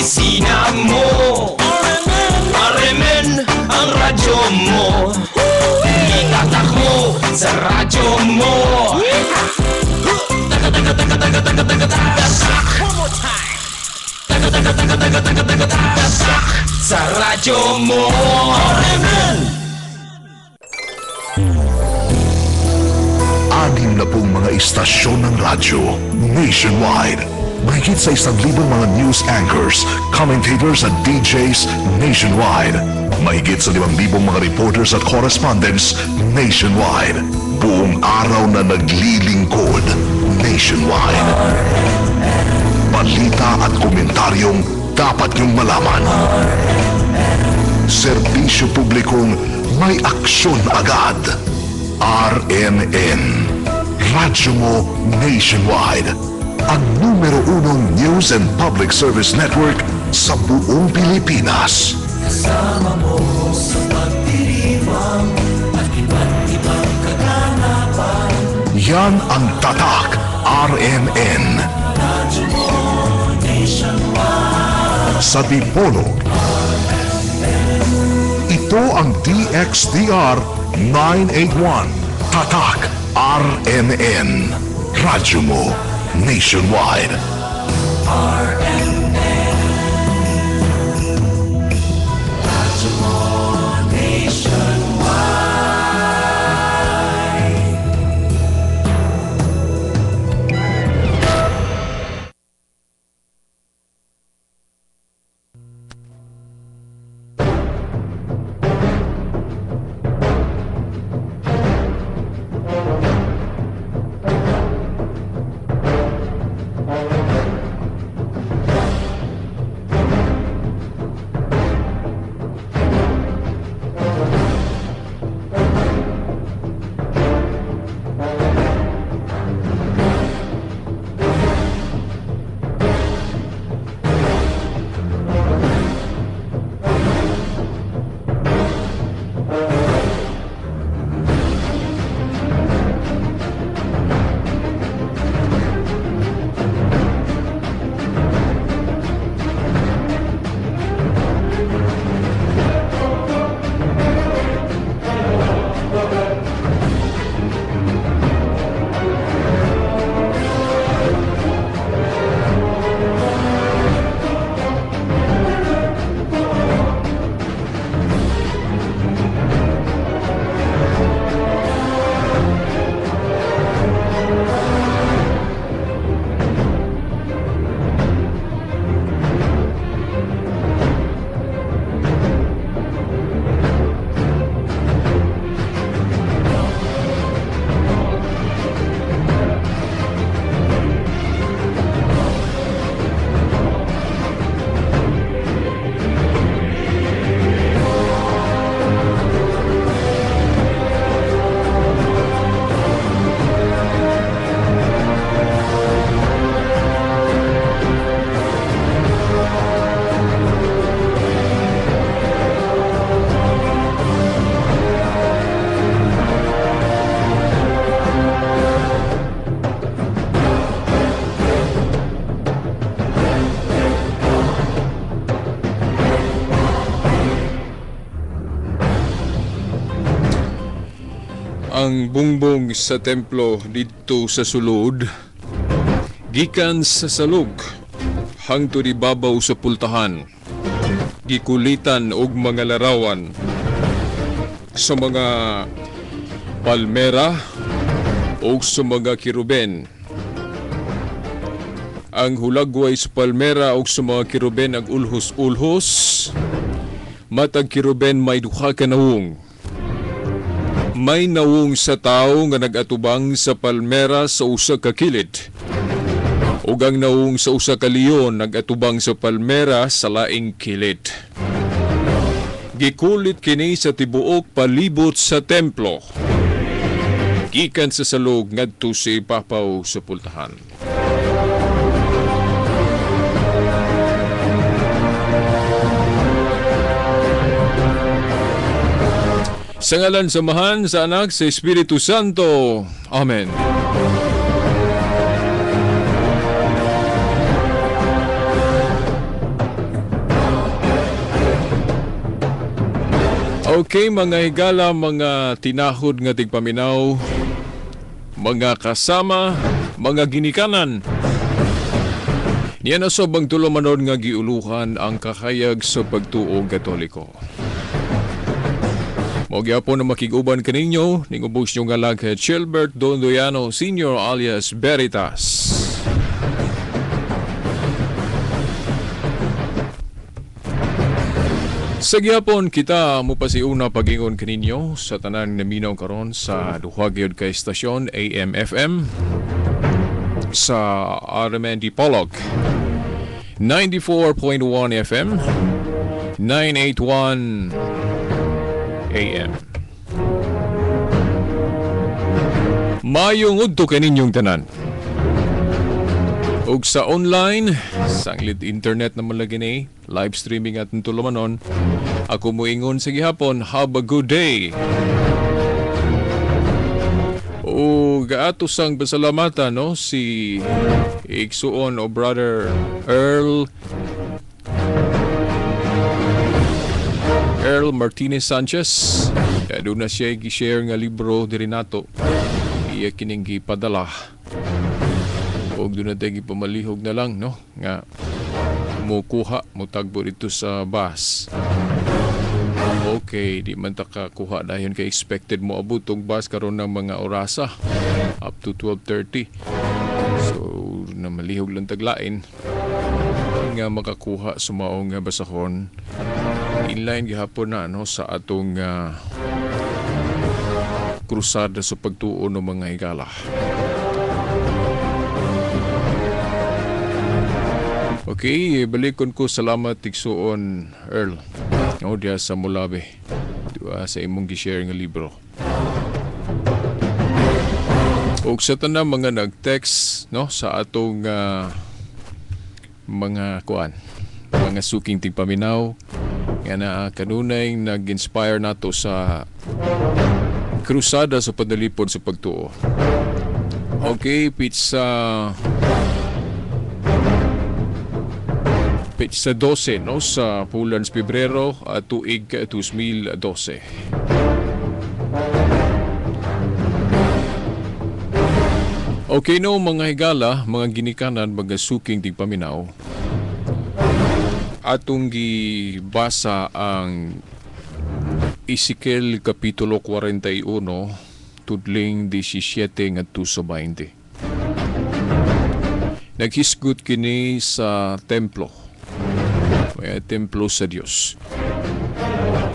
Opisina mo. RMN ang radyo mo. Itatak mo sa radyo mo. Sa radyo mo. RMN. 60 mga istasyon ng radyo nationwide. Mahigit sa 1,000 mga news anchors, commentators at DJs nationwide. Mahigit sa 5,000 mga reporters at correspondents nationwide. Buong araw na naglilingkod nationwide. Balita at komentaryong dapat niyong malaman. Serbisyo publikong may aksyon agad. RMN. Radyo mo nationwide. Ang numero 1 news and public service network sa buong Pilipinas. Kasama mo sa pagdiriwang at iba't ibang kaganapan. Yan ang Tatak RMN. Radyo mo nationwide. Sa Dipolog. Ito ang DXDR 981. Tatak RMN. Radyo mo nationwide. RMN. Radyo mo nationwide. Ang bungbong sa templo didto sa sulod, gikan sa salog hangtod ibabaw sa pultahan, gikulitan og mga larawan sa mga palmera og sa mga kiruben. Ang hulagway sa palmera og sa mga kiruben ag ulhos-ulhos, matag kiruben may duha ka nawong. May nawong sa tao nga nagatubang sa palmera sa usa ka kilid, ug ang nawong sa usa ka leon nagatubang sa palmera sa laing kilid. Gikulit kini sa tibuok palibot sa templo, gikan sa salog ngadto sa ipapaw sa pultahan. Sa ngalan sa Amahan, sa Anak, sa Espiritu Santo. Amen. Okay, mga higala, mga tinahod nga tigpaminaw, mga kasama, mga ginikanan. Niya na sobang tulumanon nga giuluhan ang kahayag sa pagtuo Katoliko. Mao gyapon na makig-uban kaninyo, ning ubos nyo nga lang kay Chilbert Dondoyano Sr. alias Veritas. Sa gyapon kita mupasiuna pagingon kaninyo sa tanan naminaw karon sa duha gyud ka istasyon AM FM sa RMN Pollock 94.1 FM 981 AM. Mayong udto kaninyong tanan. Ug sa online, sanglit internet naman lagi ni, live streaming at tulumanon. Ako moingon sa gihapon, have a good day. O gaato sang pasalamatan, no, si igsuon o brother Earl Martinez Sanchez. Doon na siya gi-share nga libro diri nato. Iya kining gipadala. Og doon na tayo gipamalihog na lang, no, nga mukuha, mutagbo dito sa bus. Okay, di man ta kakuha dayon kay expected mo abot og bus karon ng mga orasa up to 12:30. So na malihog lang taglain nga makakuha sa maong basahon. Inline gihapon na, no, sa atong krusada sa pagtuo ng mga higala. Okay, balikon ko salamat igsuon Earl. O diya sa Mulabe. Diwa sa imong gi-share nga libro. Og sa tanan mga nag-text, no, sa atong mga kuan, mga suking tigpaminaw nga na kanunay nag-inspire nato sa krusada sa panalipod sa pagtuo. Okay, pizza 12, no, sa Pulans Pebrero at tuig 2012. Okay, no, mga higala, mga ginikanan, mga suking tigpaminaw, atong gibasa ang Ezekiel Kapitulo 41, tudling 17 ngadto sa 20. Naghisgot kini sa templo. May templo sa Dios.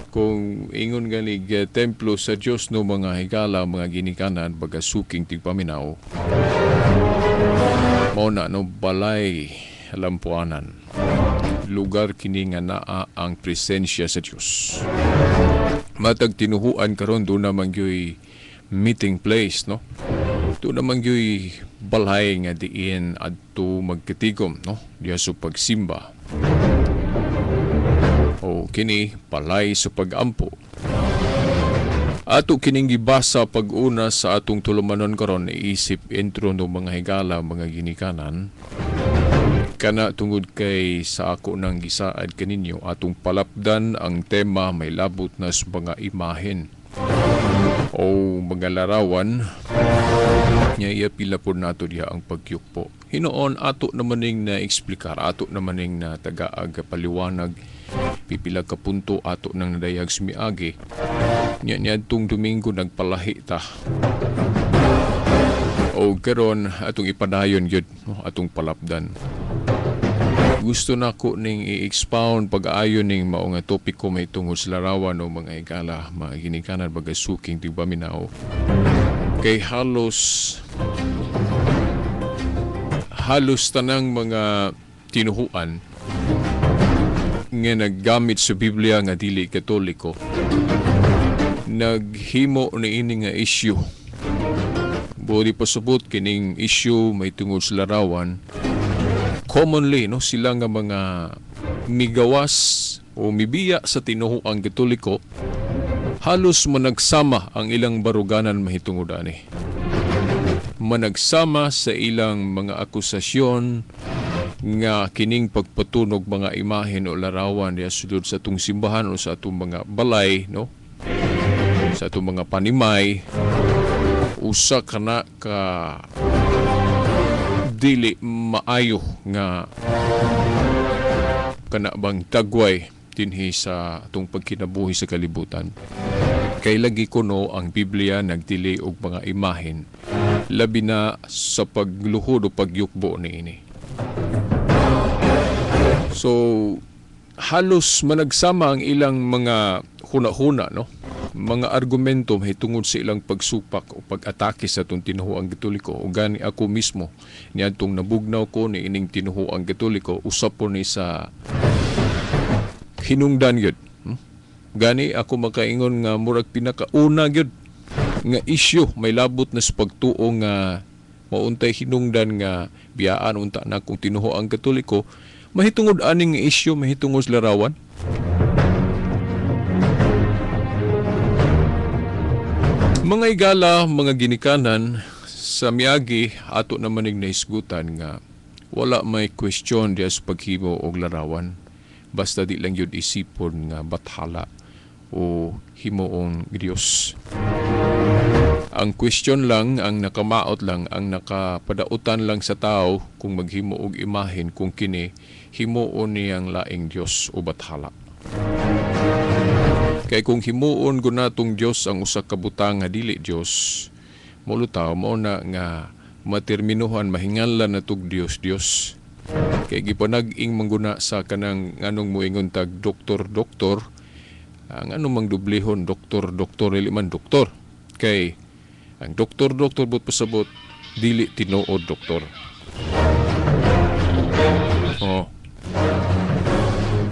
Kung ingon ganig templo sa Dios, no, mga higala, mga ginikanan, baga suking tigpaminaw, mao na, no, balay lampuanan. Lugar kini nga naa ang presensya sa Dios. Matag tinuhuan karon do naman gyoy meeting place, no? Do naman gyoy balay nga diin adto magkatigom, no? Diha sa pagsimba. O kini palay sa pagampo. Ato kining gibasa pag-una sa atong tulumanon karon isip intro no mga higala, mga ginikanan. Kana tungod kay sa ako nang gisaad kaninyo atong palapdan ang tema may labot na sa mga imahen o mga larawan nya iya pila po nato diha ang pagyukpo. Hinoon ato naman ning na eksplikar, ato naman ning na tagaag paliwanag, pipila ka punto ato nang nadayag sumiagi. Nya niadtong Domingo nagpalahi ta. O karon atong ipadayon gyud, no, atong palapdan. Gusto nako ning i-expound pag-aayon ning mao nga topiko may tungod sa larawan o mga higala, mga ginikanan, baga suking tigpaminaw. Kay halos tanang mga tinuhuan nga naggamit sa Biblia nga dili Katoliko naghimo niini nga issue. Bodi pasabot kining issue may tungod sa larawan. Commonly, no, sila nga mga migawas o mibiya sa tinuhuang Katoliko, halos managsama ang ilang baruganan mahitungod ani. Managsama sa ilang mga akusasyon nga kining pagpatunog mga imahen o larawan diha sulod sa atong simbahan o sa atong mga balay, no? Sa atong mga panimay, usa kana ka dili maayo nga kana bang tagway dinhi sa atong pagkinabuhi sa kalibutan. Kay lagi kuno ang Biblia nagdili og mga imahen, labi na sa pagluhod o pagyukbo niini. So halos managsama ang ilang mga huna-huna, no? Mga argumento mahitungod sa ilang pagsupak o pag-atake sa atong tinuhuang Katoliko. O gani ako mismo niadtong nabugnaw ko ni ining tinuhuang Katoliko, usap po ni sa hinungdan gyud. Gani ako makaingon nga murag pinakauna gyud nga isyu may labot na sa pagtuo nga mauntay hinungdan nga biyaan unta na kung tinuhuang Katoliko mahitungod aning isyu, mahitungod sa larawan. Mga igala, mga ginikanan, sa miagi ato naman ning nahisgutan nga wala may question diya sa paghimo og larawan. Basta di lang yun isipon nga bathala o himuong Dios. Ang question lang, ang nakamaot lang, ang nakapadautan lang sa tao kung maghimo og imahen kung kini himuon niyang laing Dios o bathala. Kay kung himuon gunatong Dios ang usa ka butang nga dili Dios, molutaw mao na nga materminuhan mahinganlan natog Dios Dios. Kay gipanag-ing mangguna sa kanang nganong moingon tag doktor doktor, ang anong mangdublihon doktor doktor dili man doktor. Kay ang doktor doktor but pasabot dili tinuod doktor. Oh.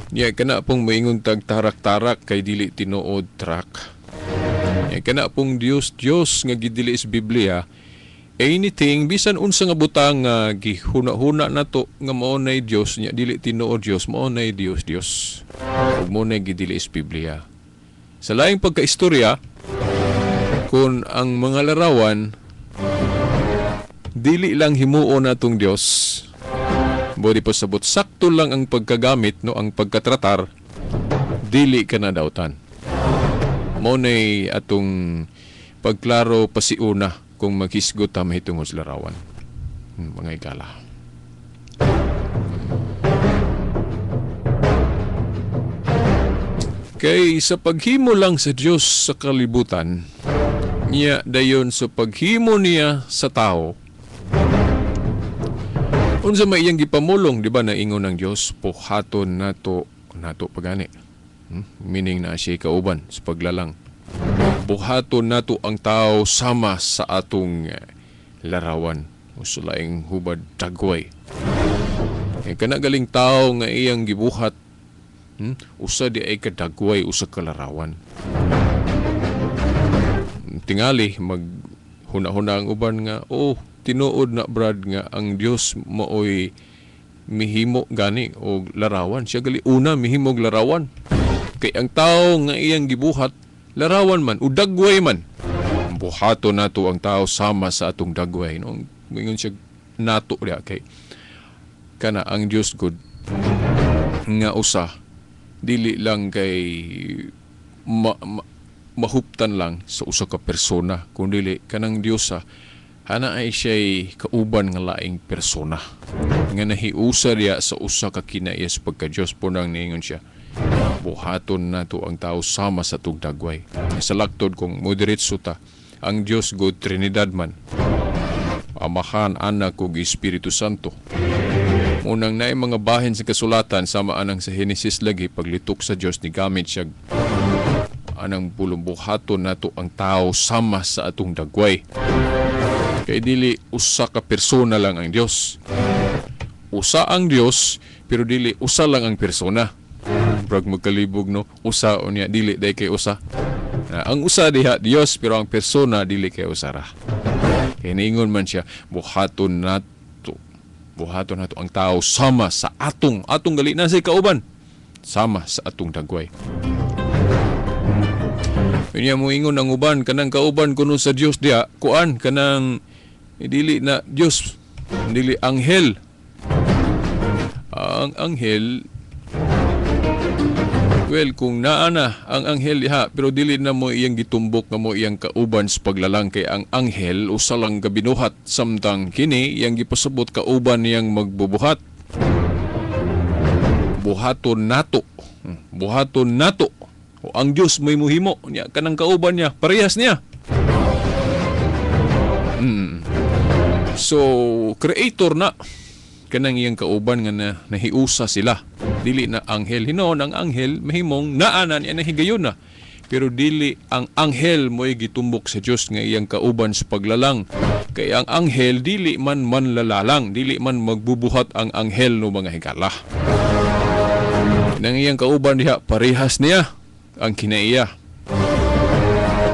Ya kana pong moingon tag tarak-tarak kay dili tinuod truck. Ya kana pong Dios Dios nga gidili sa Biblia, anything bisan unsa nga butang nga gihuna-huna nato nga mao nay Dios nya dili tinuod Dios, mao nay Dios Dios. Ug mao nay gidili sa Biblia. Sa laing pagkaistorya, kun ang mga larawan dili lang himuon natong Dios, bodi pasabot sakto lang ang pagkagamit, no, ang pagkatratar, dili ka na dautan. Mao nay atong pagklaro pasiuna kung maghisgot ta mahitungod sa larawan. Mga igala. Kay sa paghimo lang sa Dios sa kalibutan, niya dayon sa paghimo niya sa tao, unsa may iyang gipamulong, di ba, naingon ng Dios, puhaton nato nato pagani. Meaning na siya kauban sa paglalang. Buhaton nato ang tao sama sa atong larawan o sa laing hubad dagway. E kanagaling tao nga iyang gibuhat, usa di ay kadagway, usa ka larawan. Tingali maghuna-huna ang uban nga, oh, tinuod na brad nga ang Dios maoy mihimo gani og larawan. Siya gali una mihimog larawan. Kay ang tao nga iyang gibuhat larawan man o dagway man. Buhato nato ang tao sama sa atong dagway, no? Ingon siya nato diha kay kana ang Dios good nga usa dili lang kay mahuptan lang sa usa ka persona, kundi kanang Dios hana ay siya'y kauban nga laing persona nga nahiusa diya sa usa ka kinaiya sa pagka-Diyos. Po nang niingon siya, buhaton nato ang tao sama sa tugdagway. Sa laktod kung moderitso ta, ang Diyos God Trinidad man, Amahan, Anak ug Espiritu Santo. Unang naay mga bahin sa kasulatan sama anang sa Henesis lagi paglitok sa Diyos ni gamit siya anang pulong buhaton nato ang tao sama sa atong dagway. Kay dili usa ka persona lang ang Dios. Usa ang Dios pero dili usa lang ang persona. Brag magkalibog, no? Usa unya dili day kay usa. Ang usa diha Dios pero ang persona dili kay usa ra. Kay niingon man siya, buhaton nato ang tao sama sa atong gali na say kauban, sama sa atong dagway. Unya moingon ang uban kanang kauban kuno sa Dios diha, kuan kanang dili na Dios, dili anghel. Ang anghel Well, kung naa na ang anghel diha, pero dili na mo iyang gitumbok nga mo iyang kauban sa paglalang, kay ang anghel usa lang ka binuhat, samtang kini iyang gipasabot kauban niyang magbubuhat. Buhaton nato. Buhaton nato. O ang Dios may muhimo niya kanang kauban niya, parehas niya. So creator na kanang iyang kauban nga nahiusa sila. Dili na anghel. Hinon ang anghel mahimong naa na niya nahigayon na. Pero dili ang anghel mo'y gitumbok sa Dios nga iyang kauban sa paglalang. Kay ang anghel dili man manlalalang, dili man magbubuhat ang anghel no mga higala. Nang iyang kauban diha parehas niya ang kinaiya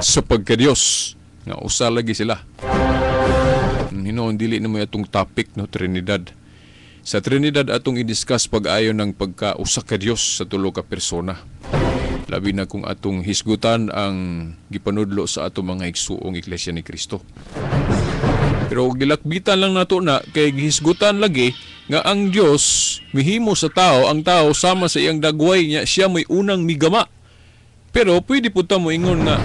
sa pagka-Dios nga usa lagi sila. Hinon dili na mo atong topic no Trinidad. Sa Trinidad atong i-discuss pag-ayon ng pagka-usa ka Dios sa tulo ka persona. Labi na kung atong hisgutan ang gipanudlo sa atong mga igsuong Iglesia ni Cristo. Pero gilakbitan lang nato na kay gihisgutan lagi nga ang Dios mihimo sa tao, ang tao sama sa iyang dagway niya, siya may unang migama. Pero pwede pud ta moingon nga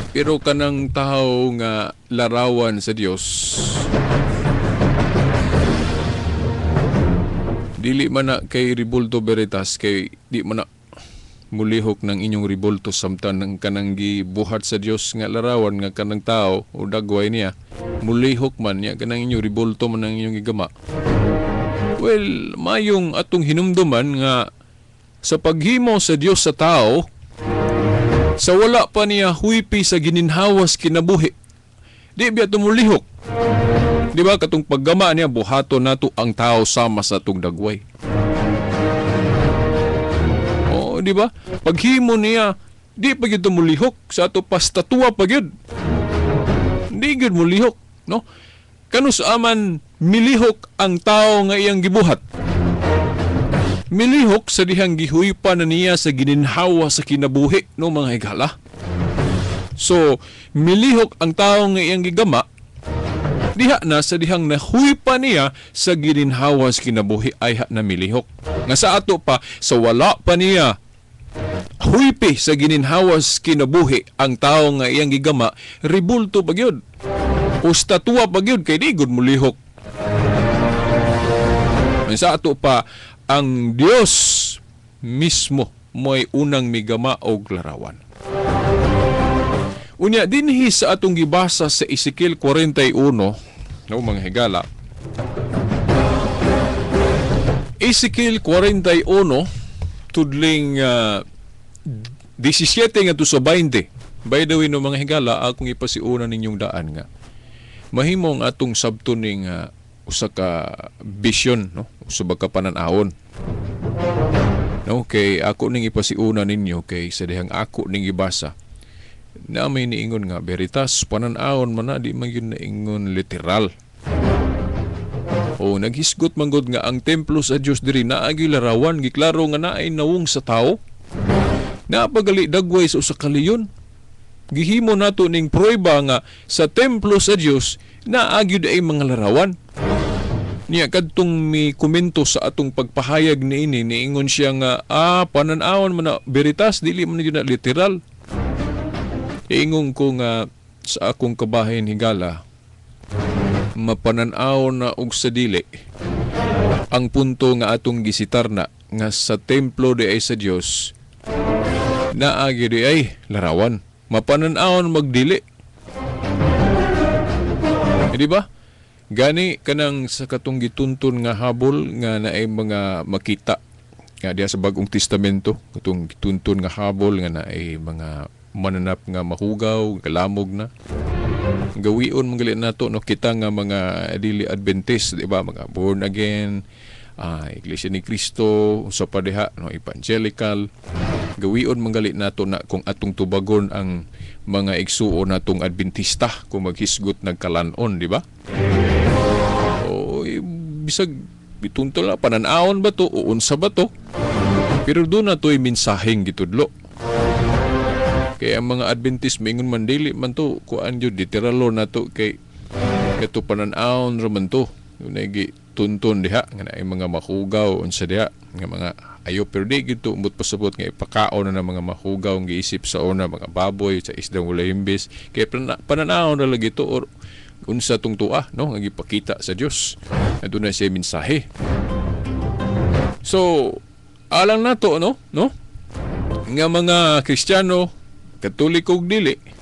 pero kanang tao nga larawan sa Dios, dili man na kay Ribulto Veritas, kay di man na mulihok ng inyong ribulto samtang ng kanang gibuhat sa Dios nga larawan nga kanang tao o dagway niya, mulihok man niya kanang inyong ribulto man ang inyong gigama. Well, mayong atong hinumduman nga sa paghimo sa Dios sa tao, sa wala pa niya huypi sa gininhawas kinabuhi, di biya tumulihok. Di ba katong paggama niya, buhaton nato ang tao sama sa atong dagway. Oo, di ba? Paghimo niya, di pa gyud mulihok sa ato pastatua pa gyud. Di gyud mulihok, no? Kanus aman milihok ang tao nga iyang gibuhat. Milihok sa dihang gihuypa na niya sa gininhawa sa kinabuhi, no mga higala. So, milihok ang tao nga iyang gigama, diha na sa dihang nahuypa niya sa gininhawa sa kinabuhi ay ha na milihok. Nga sa ato pa, sa wala pa niya huypi sa gininhawas kinabuhi ang tao nga iyang gigama, ribulto pa gyud. O statua pa gyud kay di gud mulihok. Sa ato pa, ang Dios mismo mo'y unang migama og larawan. Unya, dinhi sa atong gibasa sa Ezekiel 41, no, mga higala. Ezekiel 41, tudling 17 ngadto sa 20. By the way, no, mga higala, akong ipasiuna ninyong daan nga mahimong atong sabto ning usa ka vision, no, usa ba ka panan-awon. No, kay ako ning ipasiuna ninyo kay sa dihang ako ning gibasa na may niingon nga veritas panan-awon man na, di man gyud naingon literal. O naghisgot man gud nga ang templo sa Dios diri naagi larawan, giklaro nga naay nawong sa tao. Napagali dagway sa usa ka leyon. Gihimo nato ning prueba nga sa templo sa Dios naagi ay mga larawan. Niya kadtong mi komento sa atong pagpahayag niini, niingon siya nga panan-awon man na veritas, dili man gyud na literal. Iingon ko nga sa akong kabahin higala, mapanan-aw na og sa dili ang punto nga atong gisitar na nga sa templo di ay sa Dios naagi di ay larawan, mapanan-awon magdili. Di ba? Gani kanang sa katong gitunton nga habol nga naay mga makita nga diha sa Bagong Testamento, katong gitunton nga habol nga naay mga mananap nga mahugaw, kalamog na. Gawion man gali nato, no, kita nga mga dili Adventist, di ba, mga born again, Iglesia ni Cristo, usa pa diha, no, evangelical. Gawion man gali nato na kung atong tubagon ang mga igsuon natong Adventista kung maghisgot nagkalan-on, di ba? O bisag bituntol na panan-awon ba to o unsa ba to? Pero doon na to'y mensaheng gitudlo. Kaya ang mga Adventist mingon man dili man to kuan jud literalo na to kay kato panan-awon ra man to. Unay gi tunton diha nga naay mga mahugaw unsa diha nga mga ayo, pero di gito umot pasabot nga ipakaon na ng mga mahugaw ang giisip sa una, mga baboy sa isdang wala himbis, kay pananaw na lagi to or unsa tong tua, no, nga gipakita sa Dios aduna siya mensahe. So alang nato, no, nga mga Kristiyano, Katoliko ug dili,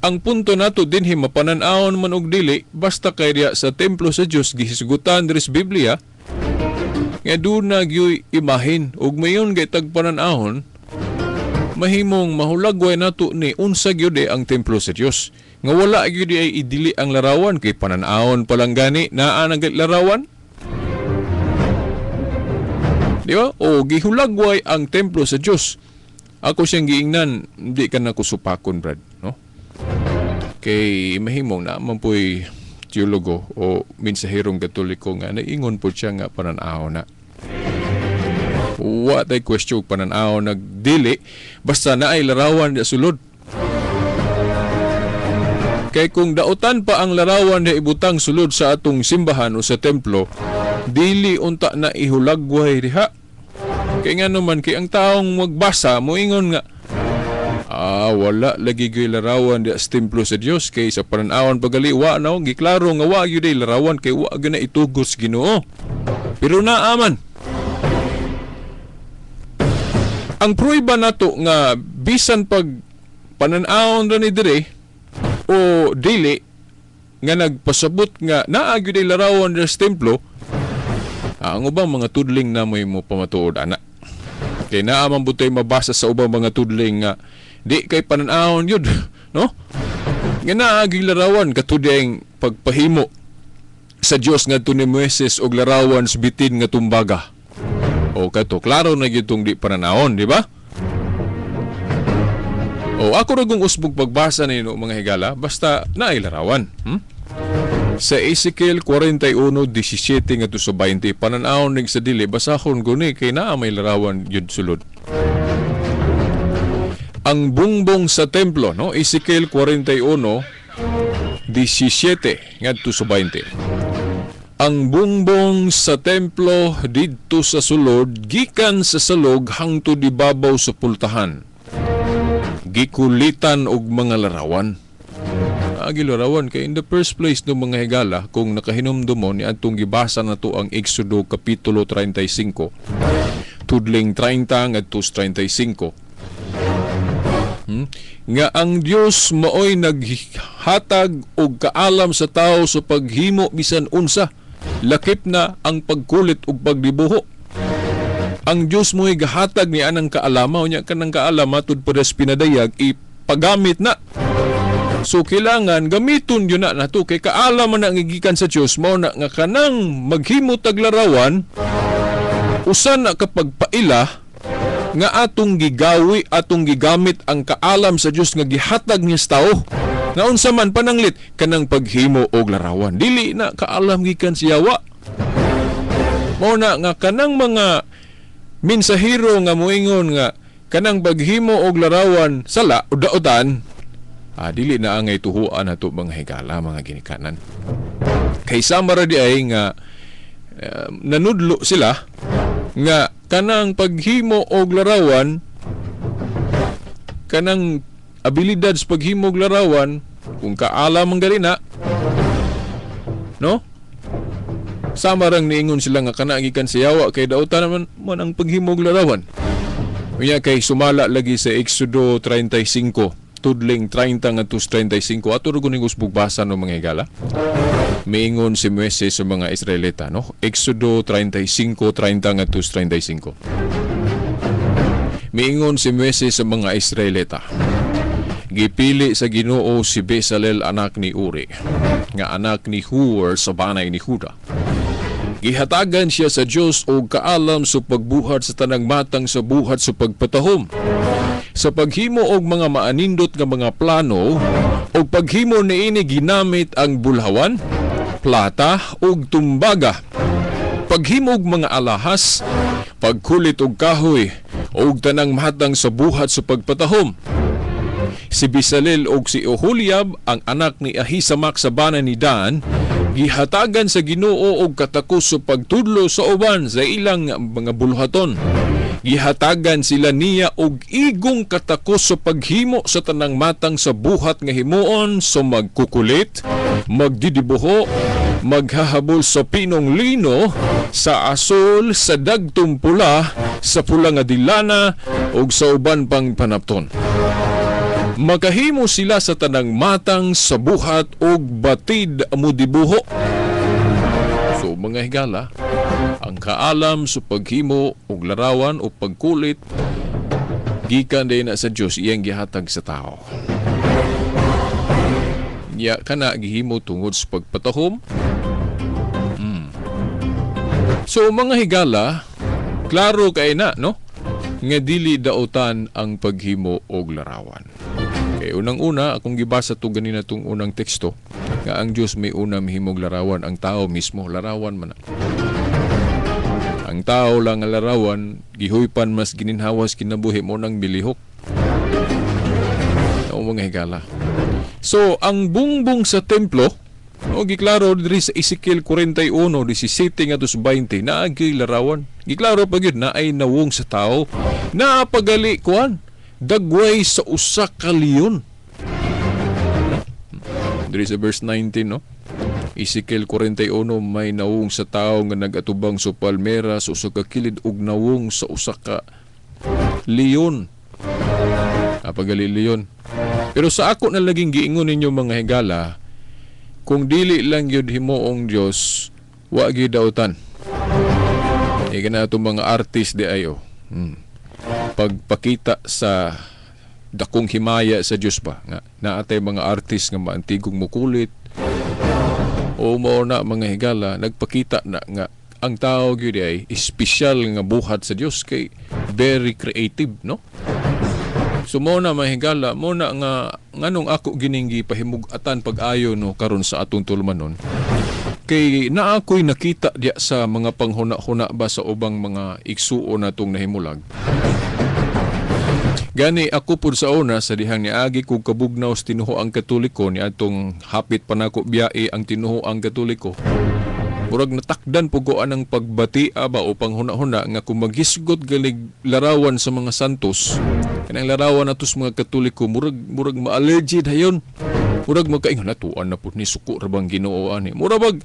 ang punto nato dinhi mapanan-awon man og dili, basta kay diya sa templo sa Dios gihisgutan diri sa Biblia nga duna gyoy imahin ug mayon gay tagpanan-awon, mahimong mahulagway nato ni unsa gyud ang templo sa Dios nga wala gyud ay idili ang larawan, kay panan-awon pa lang gani naa na larawan, di ba? O gihulagway ang templo sa Dios. Ako siyang giingnan, hindi ka na kusupakon, Brad, no? Kay mahimong na man po'y teologo o mensaherong Katoliko nga naingon po siya nga pananaw na. Wa tay question pananaw nagdili, basta na ay larawan na sulod. Kay kung dautan pa ang larawan na ibutang sulod sa atong simbahan o sa templo, dili unta na ihulagway diha. Kay nga naman, kay ang taong magbasa moingon nga wala lagi gyud larawan diha sa templo sa Dios, kay sa pananawan pagali wa na giklaro nga wa gyud larawan kay wa gyud na itugos Ginoo. Pero naaman ang prueba nato nga bisan pag pananawon ra ni dire o dili nga nagpasabot nga naa gyud larawan diha sa templo, ang ubang mga tudling na mo'y mo pamatuod ana. Kay naa man butay mabasa sa ubang mga tudling nga di kay pananawon yun, no? Nga naaging larawan katudeng pagpahimo sa Dios ngadto ni Moises og larawan sa bitin nga tumbaga. O kato klaro na gyud tong di pananawon, di ba? O ako ra kong usbog pagbasa nino mga higala, basta naay larawan. Sa Ezekiel 41:17 ngadto sa 20, pananawon ning sa dili, basahon guni kay naa may larawan yun sulod. Ang bungbong sa templo, no? Ezekiel 41:17 ngadto sa 20. Ang bungbong sa templo didto sa sulod gikan sa salog hangtod ibabaw sa pultahan. Gikulitan og mga larawan. Agi larawan kay in the first place no mga higala, kung nakahinumdum mo ni adtong gibasa na to ang Exodo kapitulo 35 tudling 30 ngadto sa 35. Nga ang Dios maoy naghatag og kaalam sa tao sa paghimo bisan unsa, lakip na ang pagkulit ug pagdibuho. Ang Dios mo'y gahatag ni anang kaalama, unya kanang kaalam matud pares pinadayag ipagamit na. So kailangan gamiton yun na nato kay kaalam man ang gigikan sa Dios, mao na nga kanang maghimo tag larawan usa na kapag paila nga atong gigawi, atong gigamit ang kaalam sa Dios nga gihatag niya sa tao. Nga unsa man pananglit kanang paghimo og larawan, dili na kaalam gikan siya wa. Mao na nga kanang mga mensahero nga moingon nga kanang paghimo og larawan sala o daotan, dili na angay tuhuan nato mga higala, mga ginikanan. Kay sama ra di ay nga nanudlo sila nga kanang paghimo og larawan, kanang abilidad sa paghimo og larawan, kung kaalam ang galina, no? Sama rang niingon sila nga kana gikan sa yawa kay dautan naman man ang paghimo og larawan. Unya kay sumala lagi sa Exodo 35 tudling 30 ngadto sa 35, ato ra guning usbog basa no mga higala. Miingon si Moises sa mga Israelita, no? Exodo 35:30 ngadto sa 35. Miingon si Moises sa mga Israelita, gipili sa Ginoo si Bezalel anak ni Uri, nga anak ni Hur sa banay ni Huda. Gihatagan siya sa Dios og kaalam sa pagbuhat sa tanang matang sa buhat sa pagpatahom, sa paghimo og mga maanindot nga mga plano, og paghimo niini ginamit ang bulhawan, plata ug tumbaga, paghimo og mga alahas, pagkulit og kahoy, og tanang matang sa buhat sa pagpatahom. Si Bezalel og si Oholiab ang anak ni Ahisamak sa bana ni Dan Gihatagan sa Ginoo og katakos sa pagtudlo sa uban sa ilang mga buluhaton. Gihatagan sila niya og igong katakos sa paghimo sa tanang matang sa buhat nga himuon, so magkukulit, magdidibuho, maghahabol sa pinong lino, sa asol, sa dagtong pula, sa pula nga dilana ug sa uban pang panapton. Makahimo sila sa tanang matang sa buhat og batid mudibuho. So mga higala, ang kaalam sa paghimo og larawan o pagkulit gikan din na sa Dios, iyang gihatag sa tao. Ya kana gihimo tungod sa pagpatahom. So mga higala, klaro kay na, no, nga dili daotan ang paghimo og larawan. Kay unang-una, akong gibasa to ganina tong unang teksto nga ang Dios may una mihimog larawan, ang tao mismo larawan man na. Ang tao lang ang larawan, gihuypan mas gininhawas kinabuhi mo nang milihok. O mga higala. So, ang bungbong sa templo, o giklaro diri sa Ezekiel 41:17 ngadto sa 20, naagyoy larawan. Giklaro pa gyud na ay nawong sa tao, naapagali kuan dagway sa usa ka leon. Diri sa verse 19, no? Ezekiel 41, may nawong sa tao nga nagatubang sa palmera sa usa ka kilid ug nawong sa usa ka leon. Apagali leon. Pero sa ako na laging giingon ninyo mga higala, kung dili lang gyud himuong Dios, wa gyud dautan. Ika na itong mga artist di ayo. Pagpakita sa dakong himaya sa Dios ba nga naatay mga artist nga maantigong mukulit o mao na mga higala, nagpakita na nga ang tao gyud ay espesyal nga buhat sa Dios kay very creative, no? So mo na mga higala, mo na nga nganong ako gining gipahimug-atan pag-ayo, no, karon sa atong tulumanon, kay naa ko'y nakita diya sa mga panghuna-huna ba sa ubang mga igsuon natong nahimulag. Gani ako pud sa una sa dihang niagi kog kabugnaw sa tinuhoang Katoliko ni atong hapit pa nako biyae ang tinuhoang Katoliko. Murag natakdan pud ko anang pagbati ba o panghuna-huna nga kung maghisgot galig larawan sa mga santos, kanang larawan nato sa mga Katoliko murag ma-allergy dayon. Murag magkaingon natuan na pud ni suko ra bang Ginoo ani. Murag bag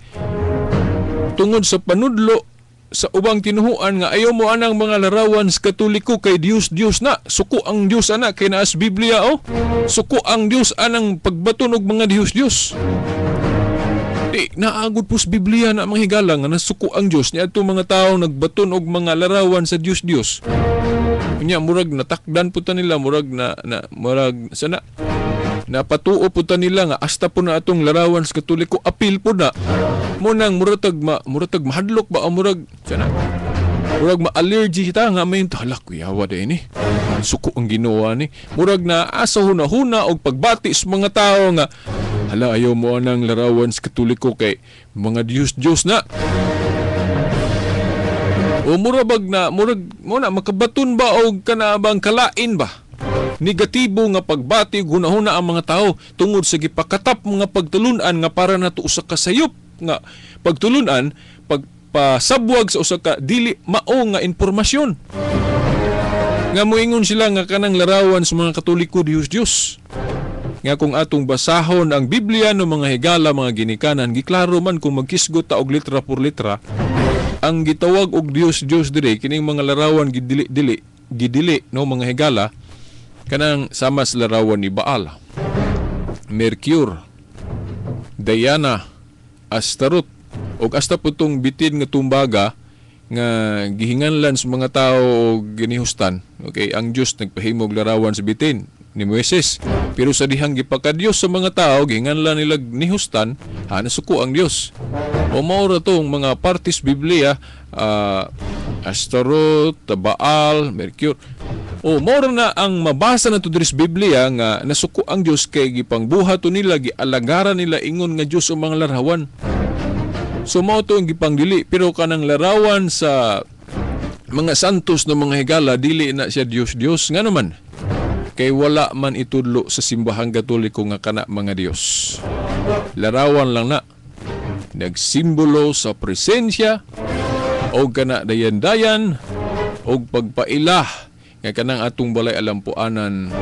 tungod sa panudlo sa ubang tinuhuan nga ayaw mo anang mga larawan sa Katoliko kay Dios Dios na, suko ang Dios ana kay naas Biblia, oh. Suko ang Dios anang pagbaton og mga Dios Dios. Di naagod po sa Biblia na mga higala nga nasuko ang Dios niadto mga tawo nagbaton og mga larawan sa Dios Dios. Unya murag natakdan po ta nila, murag na, na murag sana napatuo po ta nila nga hasta po na atong larawan sa Katoliko apil po na. Mo nang muratag mahadlok ba o murag sana murag ma-allergy ta nga may hala kuyawa din ni. Suko ang Ginoo ni. Murag na asa huna-huna og pagbati sa mga tao nga hala ayaw mo anang larawan sa Katoliko kay mga Dios Dios na. O murabag na murag mo na makabaton ba og kanabang kalain ba? Negatibo nga pagbati ug hunahuna ang mga tao tungod sa gipakatap mga pagtulunan nga para nato usa ka sayop nga pagtulunan, pagpasabwag sa usa ka dili mao nga impormasyon. Nga moingon sila nga kanang larawan sa mga Katoliko Dios Dios. Nga kung atong basahon ang Biblia no mga higala mga ginikanan, giklaro man kung magkisgot ta og litra por litra, ang gitawag og Dios Dios dire kining mga larawan gidili-dili, gidili no mga higala, kanang sama sa larawan ni Baal, Mercure, Diana, Astaroth, og hasta putong bitin nga tumbaga nga gihinganlan sa mga tao og ginihustan. Okay, ang Dios nagpahimog larawan sa bitin ni Moises. Pero sa dihang gipakadiyos sa mga tao, gihinganlan nila nihustan, ha, nasuko ang Dios. O mao ra tong mga partis Biblia, Astaroth, Baal, Mercure. O mao ra na ang mabasa nato diri sa Biblia nga nasuko ang Dios kay gipangbuhat nila, gialagaran nila ingon nga Dios ang mga larawan. So mao to ang gipangdili, pero kanang larawan sa mga santos ng mga higala dili na siya Dios Dios nga naman. Kay wala man itudlo sa simbahang Katoliko nga kana mga Dios. Larawan lang na. Nagsimbolo sa presensya o kana dayan-dayan o pagpaila nga kanang atong balay alampuanan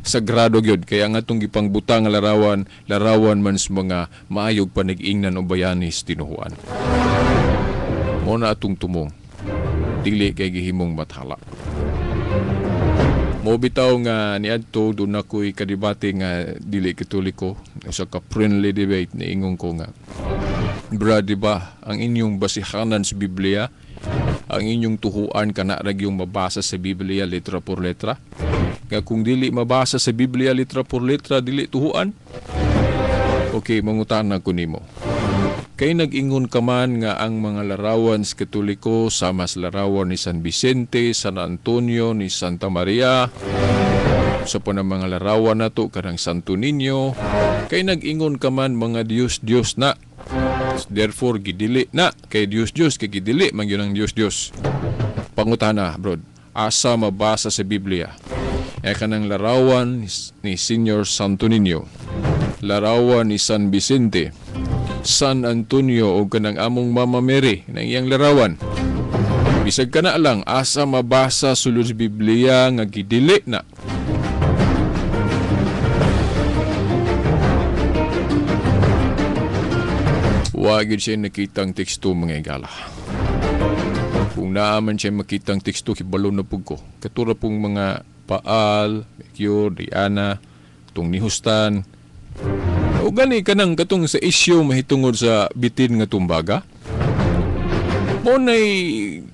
sagrado gyud kaya ang atong gipangbutang nga larawan, larawan man sa mga maayog panag-ingnan o bayani sa tinuhuan. Mo na atong tumong dili kay gihimong bathala. Mo bitaw nga niadto doon ako'y kadebate nga dili Katoliko, usa ka friendly debate, niingon ko nga, "Brad, di ba ang inyong basihanan sa Biblia, ang inyong tuhuan kana ra gyung mabasa sa Biblia letra por letra? Nga kung dili mabasa sa Biblia letra por letra, dili tuhuan? Okay, mangutana ko nimo. Kay nag-ingon ka man nga ang mga larawan sa Katoliko sama sa larawan ni San Vicente, San Antonio, ni Santa Maria, sa pa na mga larawan nato kanang Santo Niño, kay nag-ingon ka man mga Dios-Dios na. Therefore, gidili na. Kay Dios-Dios, kay gidili man yun ang Dios-Dios. Pangutana, bro, asa mabasa sa Biblia e kanang larawan ni Senior Santo Niño, larawan ni San Vicente, San Antonio o kanang among Mama Mary na iyang larawan? Bisag kana lang, asa mabasa sulod sa Biblia nga gidili na?" Wa gyud siya nakitang teksto, mga igala. Kung naaman siya makitang teksto, kibalo na pug ko. Katura pong mga Paal, Mercure, Diana, itong nihustan. O gani kanang katong sa isyu mahitungod sa bitin nga tumbaga. Mo nay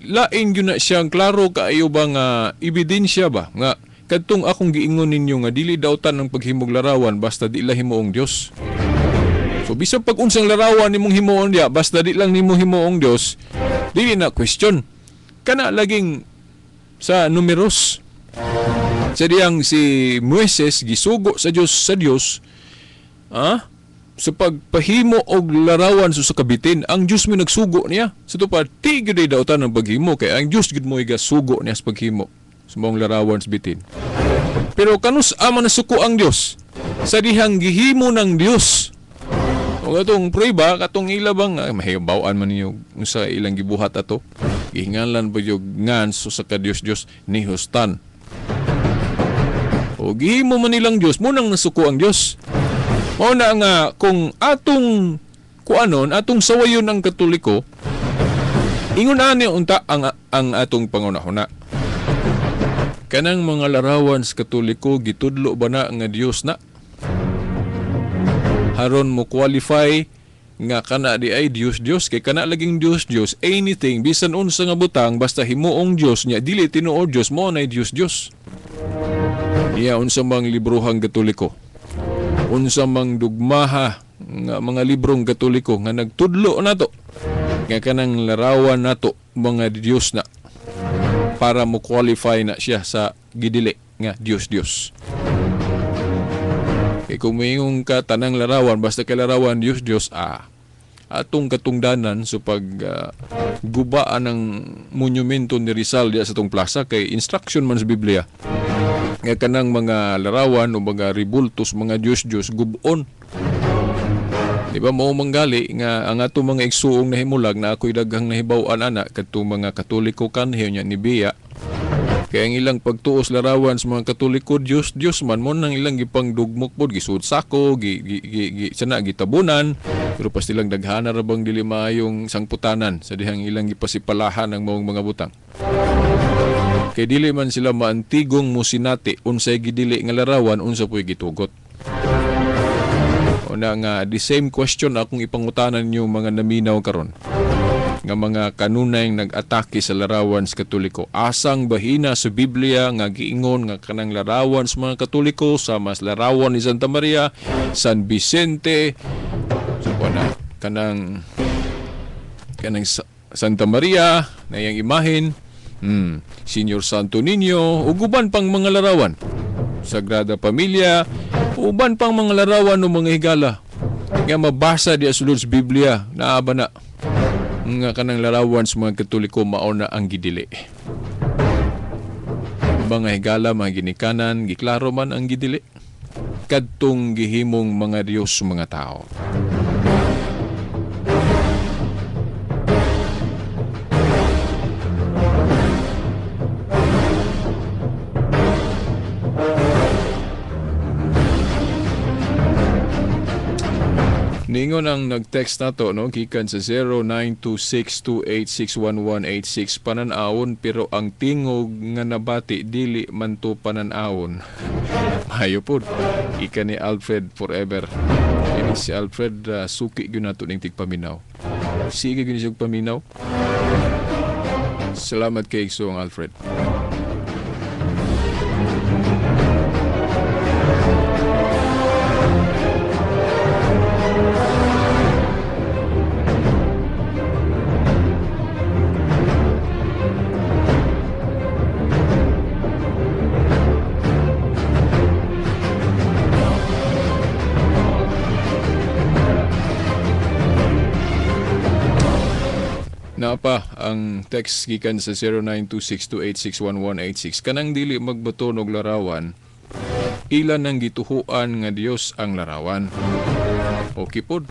lain gyud na siyang klaro kaayo ba nga ebidensya ba nga kadtong akong giingon ninyo nga dili dautan ang paghimog larawan basta di lang himuong Dios. So bisan pag unsang larawan nimong himuon diya basta di lang nimo himuong Dios, dili na question. Kana laging sa numeros. Sa diyang si Moises gisugo sa Dios sa pagpahimo og larawan sa kabitin, ang Dios mi nagsugo niya. Sa tupad, ti gyud ay dautan ang paghimo kay ang Dios gyud mo igasugo niya sa paghimo sa maong larawan sa bitin. Pero kanus ama nasuko ang Dios sa dihang gihimo ng Dios. O katong prueba katong ila bang mahibaw-an man ninyo sa ilang gibuhat ato. Gihinganlan ba yung ngan so sa ka Dios Dios ni Hustan. O gihimo man nilang Dios, munang nasuko ang Dios. Mao na nga kung atong kuanon, atong sawayon ang Katoliko, ingon ani unta ang atong pangunahuna. Kanang mga larawan sa Katoliko gitudlo ba na nga Dios na? Haron mo qualify nga kana di ay Dios Dios kay kana laging Dios Dios anything bisan unsa nga butang basta himuong Dios nya dili tinuod Dios mo nay Dios Dios. Niya unsa mang librohang Katoliko, unsa mang dugmaha nga mga librong Katoliko nga nagtudlo nato nga kanang larawan nato mga Dios na para mo qualify na siya sa gidili nga Dios Dios. Kay kung moingon ka tanang larawan basta kay larawan Dios Dios, atong katungdanan sa pag gubaan ng monumento ni Rizal diya sa tong plaza kay instruction man sa Biblia nga kanang mga larawan o mga ribultos mga Dios Dios gubon. Di ba mao manggali nga ang atong mga igsuong nahimulag na ako'y daghang nahibaw-an ana kadtong mga Katoliko kanhi nya ni Bea. Kaya ang ilang pagtuos larawan sa mga Katoliko Dios Dios man mo nang ilang gipangdugmok pod gisuod sako gi, gi, gi, gi sana gitabunan pero pastilang daghana ra bang dili maayong sangputanan sa dihang ilang gipasipalahan ang maong mga butang. Kay dili man sila maantigong musinati unsay gidili nga larawan unsa po'y gitugot. Una nga the same question akong ipangutanan ninyo mga naminaw karon nga mga kanunay nag-atake sa larawan sa Katoliko. Asang bahina sa Biblia nga giingon nga kanang larawan sa mga Katoliko sama sa larawan ni Santa Maria, San Vicente, so na kanang Santa Maria na iyang imahen, Senior Santo Niño, ug uban pang mga larawan, Sagrada Familia, uban pang mga larawan ng mga higala nga mabasa diya sulod sa Biblia naa ba na nga kanang larawan sa mga Katoliko mao na ang gidili. Mga higala, mga ginikanan, giklaro man ang gidili kadtong gihimong mga Dios mga tao. Ningon ang nag-text nato, no, gikan sa 0926286186, panan-awon pero ang tingog nga nabati dili man to panan-awon. Mayo pod. Ika ni Alfred forever. Ini si Alfred, suki gyud nato ning tigpaminaw. Sige gyud siya paminaw. Salamat kay Igsoong Alfred. Napa ang text gikan sa 0926286186, kanang dili magbaton og larawan, ilan ang gituhuan nga Dios ang larawan. Okay pod.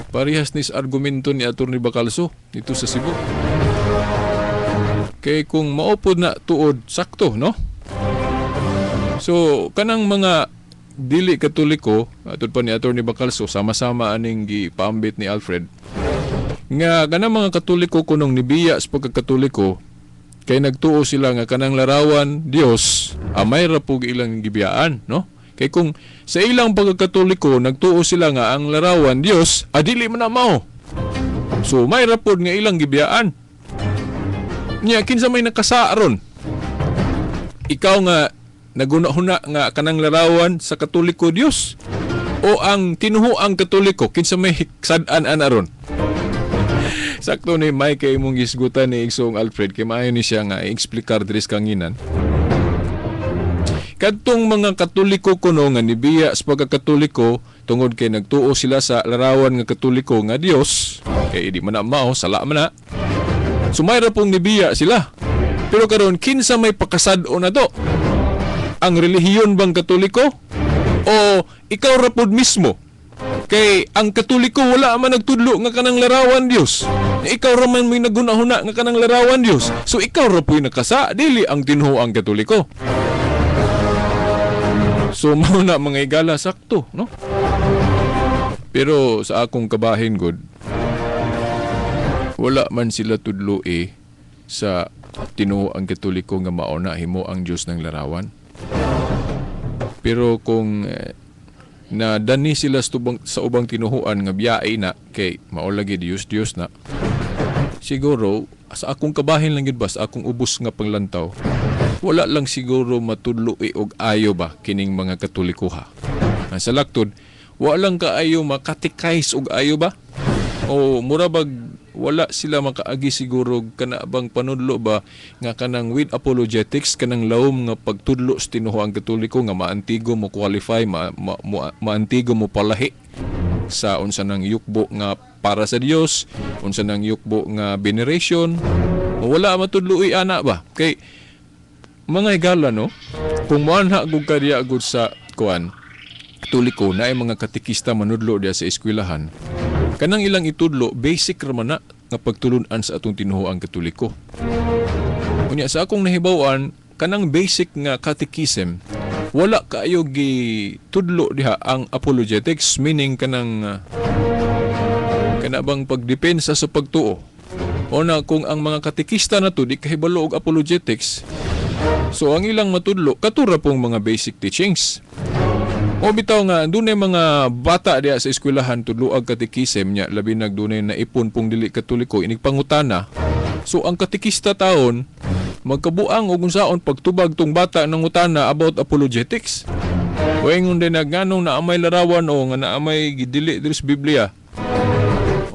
Parehas nis argumento ni Atty. Bacalso dito sa Cebu. Kay kung maupod na tuod, sakto, no? So kanang mga dili Katoliko, atud pa ni Atty. Bacalso, sama-sama aning gipaambit ni Alfred, nga kanang mga Katoliko kunong nibiya sa pagkakatoliko kay nagtuo sila nga kanang larawan Dios amay ra pug ilang gibiyaan, no? Kay kung sa ilang pagkakatoliko nagtuo sila nga ang larawan Dios adili man na mao, so may ra pud nga ilang gibiyaan. Nya kinsa may nakasaron? Ikaw nga naguna-huna nga kanang larawan sa Katoliko Dios, o ang tinuhuang Katoliko, kinsa may sad-an aron? Sakto ni Mike kay imong gisgutan ni Igsoong Alfred kay maayo ni siya nga i-explikar diri sa kanginan. Kadtong mga Katoliko kuno nga nibiya sa pagkakatoliko tungod kay nagtuo sila sa larawan nga Katoliko nga Dios, kay di man na mao, sala man na. Sumayra pong nibiya sila. Pero karon kinsa may pakasad-on na to? Ang relihiyon bang Katoliko o ikaw ra pod mismo? Kay ang Katoliko wala man nagtudlo nga kanang larawan Dios. Ikaw ra man may nagunahuna nga kanang larawan Dios. So ikaw ra puy nakasa, dili ang tinuo ang Katoliko. So mao na mga igala, sakto, no? Pero sa akong kabahin god, wala man sila tudlo sa tinuo ang Katoliko nga mao na himo ang Dios ng larawan. Pero kung na dani sila sa ubang tinuhuan nga biyae na kay mao lagi Dios Dios na, siguro sa akong kabahin lang gid ba, sa akong ubos nga panglantaw, wala lang siguro matudlo og ayo ba kining mga Katoliko ha. Sa laktod wala lang kaayo makatikais og ayo ba, o mura bag wala sila makaagi siguro kana bang panudlo ba nga kanang with apologetics, kanang lawom nga pagtudlo sa tinuoang Katoliko nga maantigo mo qualify, maantigo mo palahi sa unsa nang yukbo nga para sa Dios, unsa nang yukbo nga veneration. Wala matudloi ana ba kay mga higala, no? Kung moanha gud kadiya gud sa kuan Katoliko na ay mga katekista manudlo diya sa eskwelahan, kanang ilang itudlo basic ra man na nga pagtulun-an sa atong tinuoang Katoliko. Unya sa akong nahibaw-an, kanang basic nga catechism wala kaayo gitudlo diha ang apologetics, meaning kanang kana bang pagdepensa sa pagtuo. O na kung ang mga katekista na to di kahibalo og apologetics, so ang ilang matudlo katura pong mga basic teachings. O bitaw nga dunay mga bata diha sa eskwelahan tudloag katekism nya, labi nag dunay naipon pong dili Katoliko inigpangutana. So ang katekista taon magkabuang og unsaon pagtubag tong bata ng utana about apologetics. Waingon din na nganong naamay larawan o nga naamay gidili diri sa Biblia.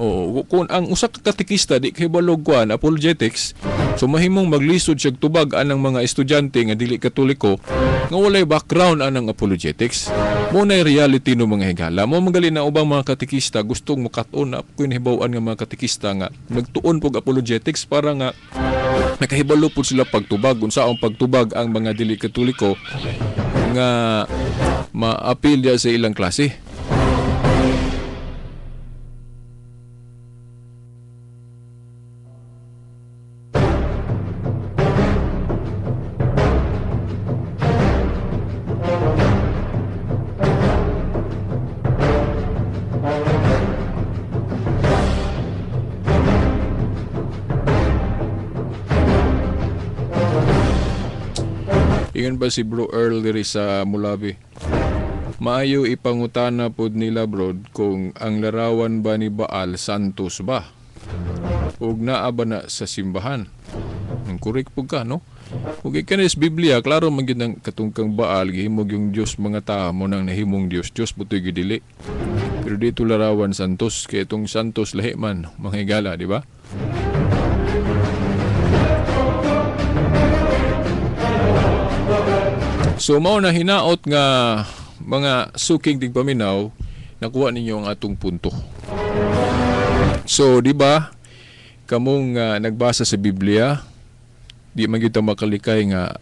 O kung ang usa ka katekista di kahibalo kuan apologetics, so mahimong maglisod siya tubag anang mga estudyante nga dili Katoliko nga walay background anang apologetics. Mo na reality no mga higala. Mo magali na ubang mga katekista gustong mukat-on na ko nahibaw-an nga mga katekista nga nagtuon pog apologetics para nga nakahibalo pud sila pagtubag unsaon pagtubag ang mga dili Katoliko nga maapil sa ilang klase. Ingon ba si Bro Earl diri sa Mulabi? Maayo ipangutana pod nila bro kung ang larawan ba ni Baal Santos ba? Ug naa ba na sa simbahan? Ang correct po ka, no? Ug ikanis Biblia, klaro man gyud ang katungkang Baal gihimog yung Dios mga tao mo nang nahimong Dios, Dios butoy gidili. Pero dito larawan Santos, kay itong Santos lahi man mga higala, di ba? So mao na hinaot nga mga suking tigpaminaw, nakuha ninyo ang atong punto. So di ba kamong nagbasa sa Biblia, di man gyud ta makalikay nga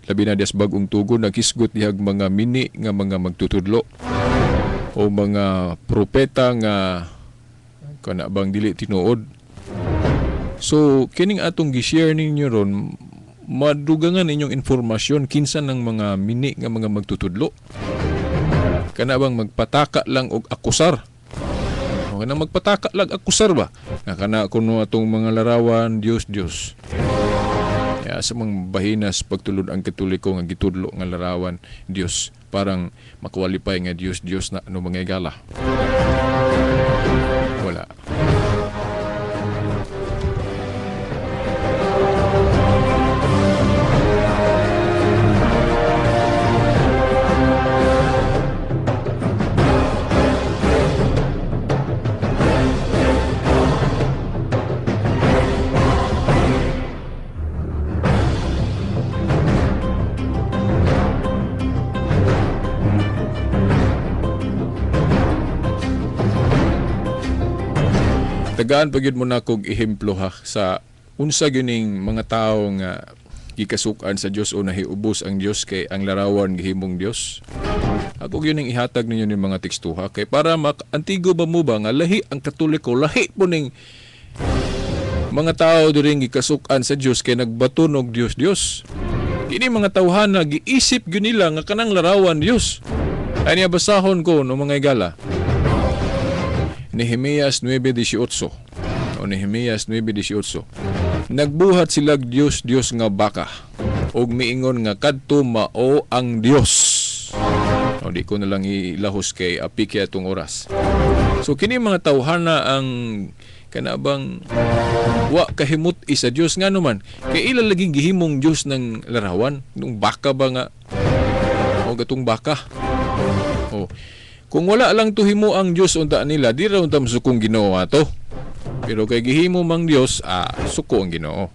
labi na dias bag-ong tugon naghisgot dihag mga mini nga mga magtutudlo o mga propeta nga kana bang dili tinuod. So kining atong gi-share ninyo ron, madugangan inyong informasyon kinsa ng mga mini nga mga magtutudlo. Kana bang magpataka lang og akusar? O kana magpataka lang akusar ba? Nga kana kuno atong mga larawan Dios Dios. Ya sa mga bahinas pagtulod ang Katoliko nga gitudlo nga larawan Dios, parang makwalipay nga Dios Dios na ano mga igala. Wala. Tagaan pa gyud mo na kog ehemplo ha sa unsa gyuning mga tawo nga gikasukan sa Dios o nahiubos ang Dios kay ang larawan gihimong Dios. Ako gyud ning ihatag ninyo ning mga teksto ha kay para antigo ba mo ba nga lahi ang Katoliko, lahi po ning mga tao diri gikasukan sa Dios kay nagbaton og Dios Dios. Kini mga tawhana giisip gyud nila nga kanang larawan Dios. Ani basahon ko no mga igala. Nehemias 9:18. O Nehemias 9:18. Nagbuhat sila Dios Dios nga baka og miingon nga kadto mao ang Dios. O di ko na lang ilahos kay apiki atong oras. So kini mga tawhana ang kanabang wa kahimut isa Dios ngano man kay ila laging gihimong Dios ng larawan nung baka ba nga o gatong baka. O kung wala lang tuhimo ang Dios unta nila, di ra unta masukong Ginoo ato. Pero kay gihimo mang Dios, suko ang Ginoo.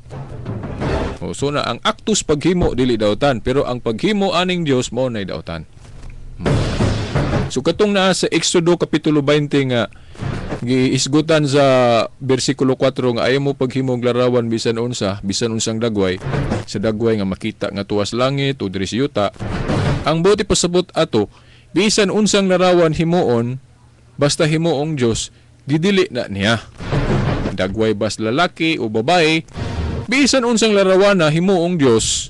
O, so na ang aktus paghimo dili dautan, pero ang paghimo aning Dios mao nay dautan. So katong naa sa Exodo kapitulo 20 nga giisgutan sa bersikulo 4 nga ayaw mo paghimo og larawan bisan unsa, bisan unsang dagway, sa dagway nga makita nga tuwas langit o diri sa yuta. Ang buti pasabot ato, bisan unsang larawan himuon, basta himuong Dios, gidili na niya. Dagway bas lalaki o babae, bisan unsang larawan na himuong Dios,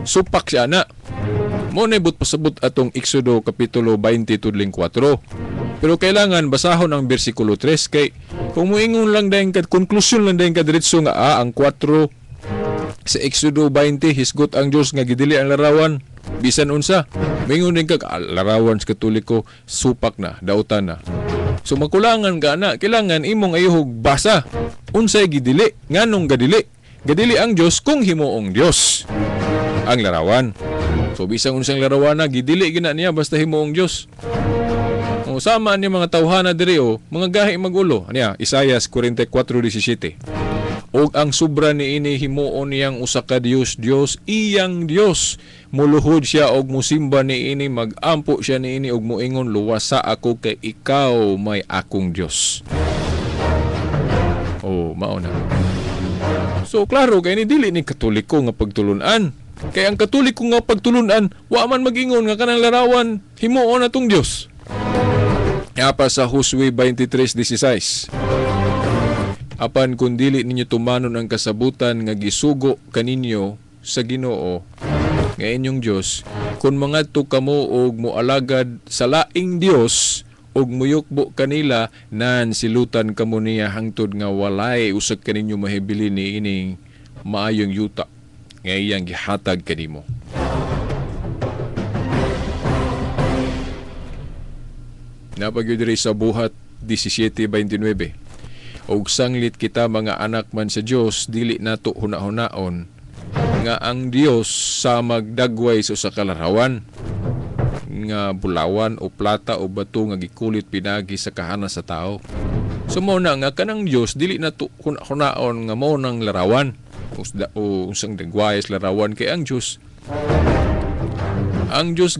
supak siya na. Mo na ibot pasabot atong Exodo kapitulo 20:4. Pero kailangan basahon ang bersikulo 3 kay kung muingon lang dayon kad konklusyon lang dayon kadiretso nga ang 4 sa Exodo 20 hisgot ang Dios nga gidili ang larawan bisan unsa. Mingon din ka larawan sa Katoliko supak na, dautan na. So makulangan ka na, kailangan imong ayuhog basa. Unsay gidili, nganong gadili? Gadili ang Dios kung himuong Dios ang larawan. So bisan unsang larawan na gidili gina niya basta himuong Dios. O sama ni mga tawhana diri o mga gahi magulo. Aniya Isayas 44:17. Og ang sobra niini himuon niyang usa ka Dios Dios iyang Dios, muluhod siya og musimba niini, magampo siya niini og moingon luwasa ako kay ikaw may akong Dios. Oh, mao na. So klaro kay ni dili ni Katoliko nga pagtulun-an. Kay ang Katoliko nga pagtulun-an, wa man magingon nga kanang larawan himuon atong Dios. Apa sa Josue 23:16. Apan kung dili ninyo tumanon ang kasabutan nga gisugo kaninyo sa Ginoo nga inyong Dios, kung mangadto kamo og moalagad sa laing Dios og muyukbo kanila, nan silutan kamo niya hangtod nga walay usag kaninyo mahibili niining maayong yuta nga iyang gihatag kanimo. Napagyud diri sa Buhat 17:29. Og sanglit kita mga anak man sa Dios, dili nato huna-hunaon nga ang Dios sa magdagway sa usa ka larawan nga bulawan o plata o bato nga gikulit pinagi sa kahanas sa tao. So mao na nga kanang Dios dili nato huna-hunaon nga mao nang larawan o unsang dagway sa larawan, kay ang Dios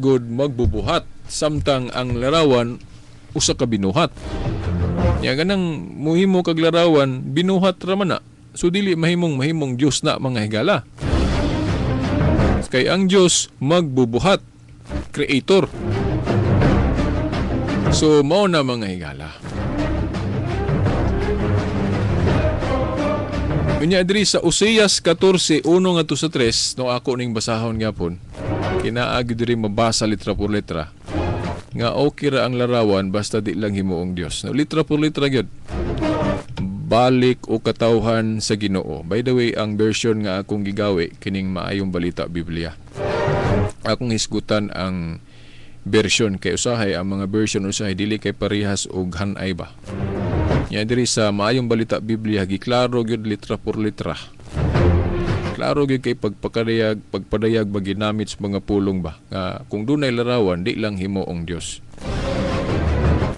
God magbubuhat, samtang ang larawan usa ka binuhat. Nya ganang muhimo kag larawan, binuhat ra man na. So dili mahimong Dios na, mga higala. Kay ang Dios magbubuhat, creator. So mao na, mga higala. Unya diri sa Oseas 14:1 ngadto sa 3, no, ako ning basahon gyapon. Kinaagi diri mabasa litra por letra nga okay ra ang larawan basta di lang himuong Dios. No, litra por litra gyud. Balik o katawhan sa Ginoo. By the way, ang version nga akong gigawi kining Maayong Balita Biblia. Akong hisgutan ang version kay usahay ang mga version usahay dili kay parehas og hanay ba. Nya diri sa Maayong Balita Biblia giklaro gyud litra por litra. Klaro gyud kay pagpadayag ba ginamit sa mga pulong ba nga kung dunay larawan di lang himuong Dios.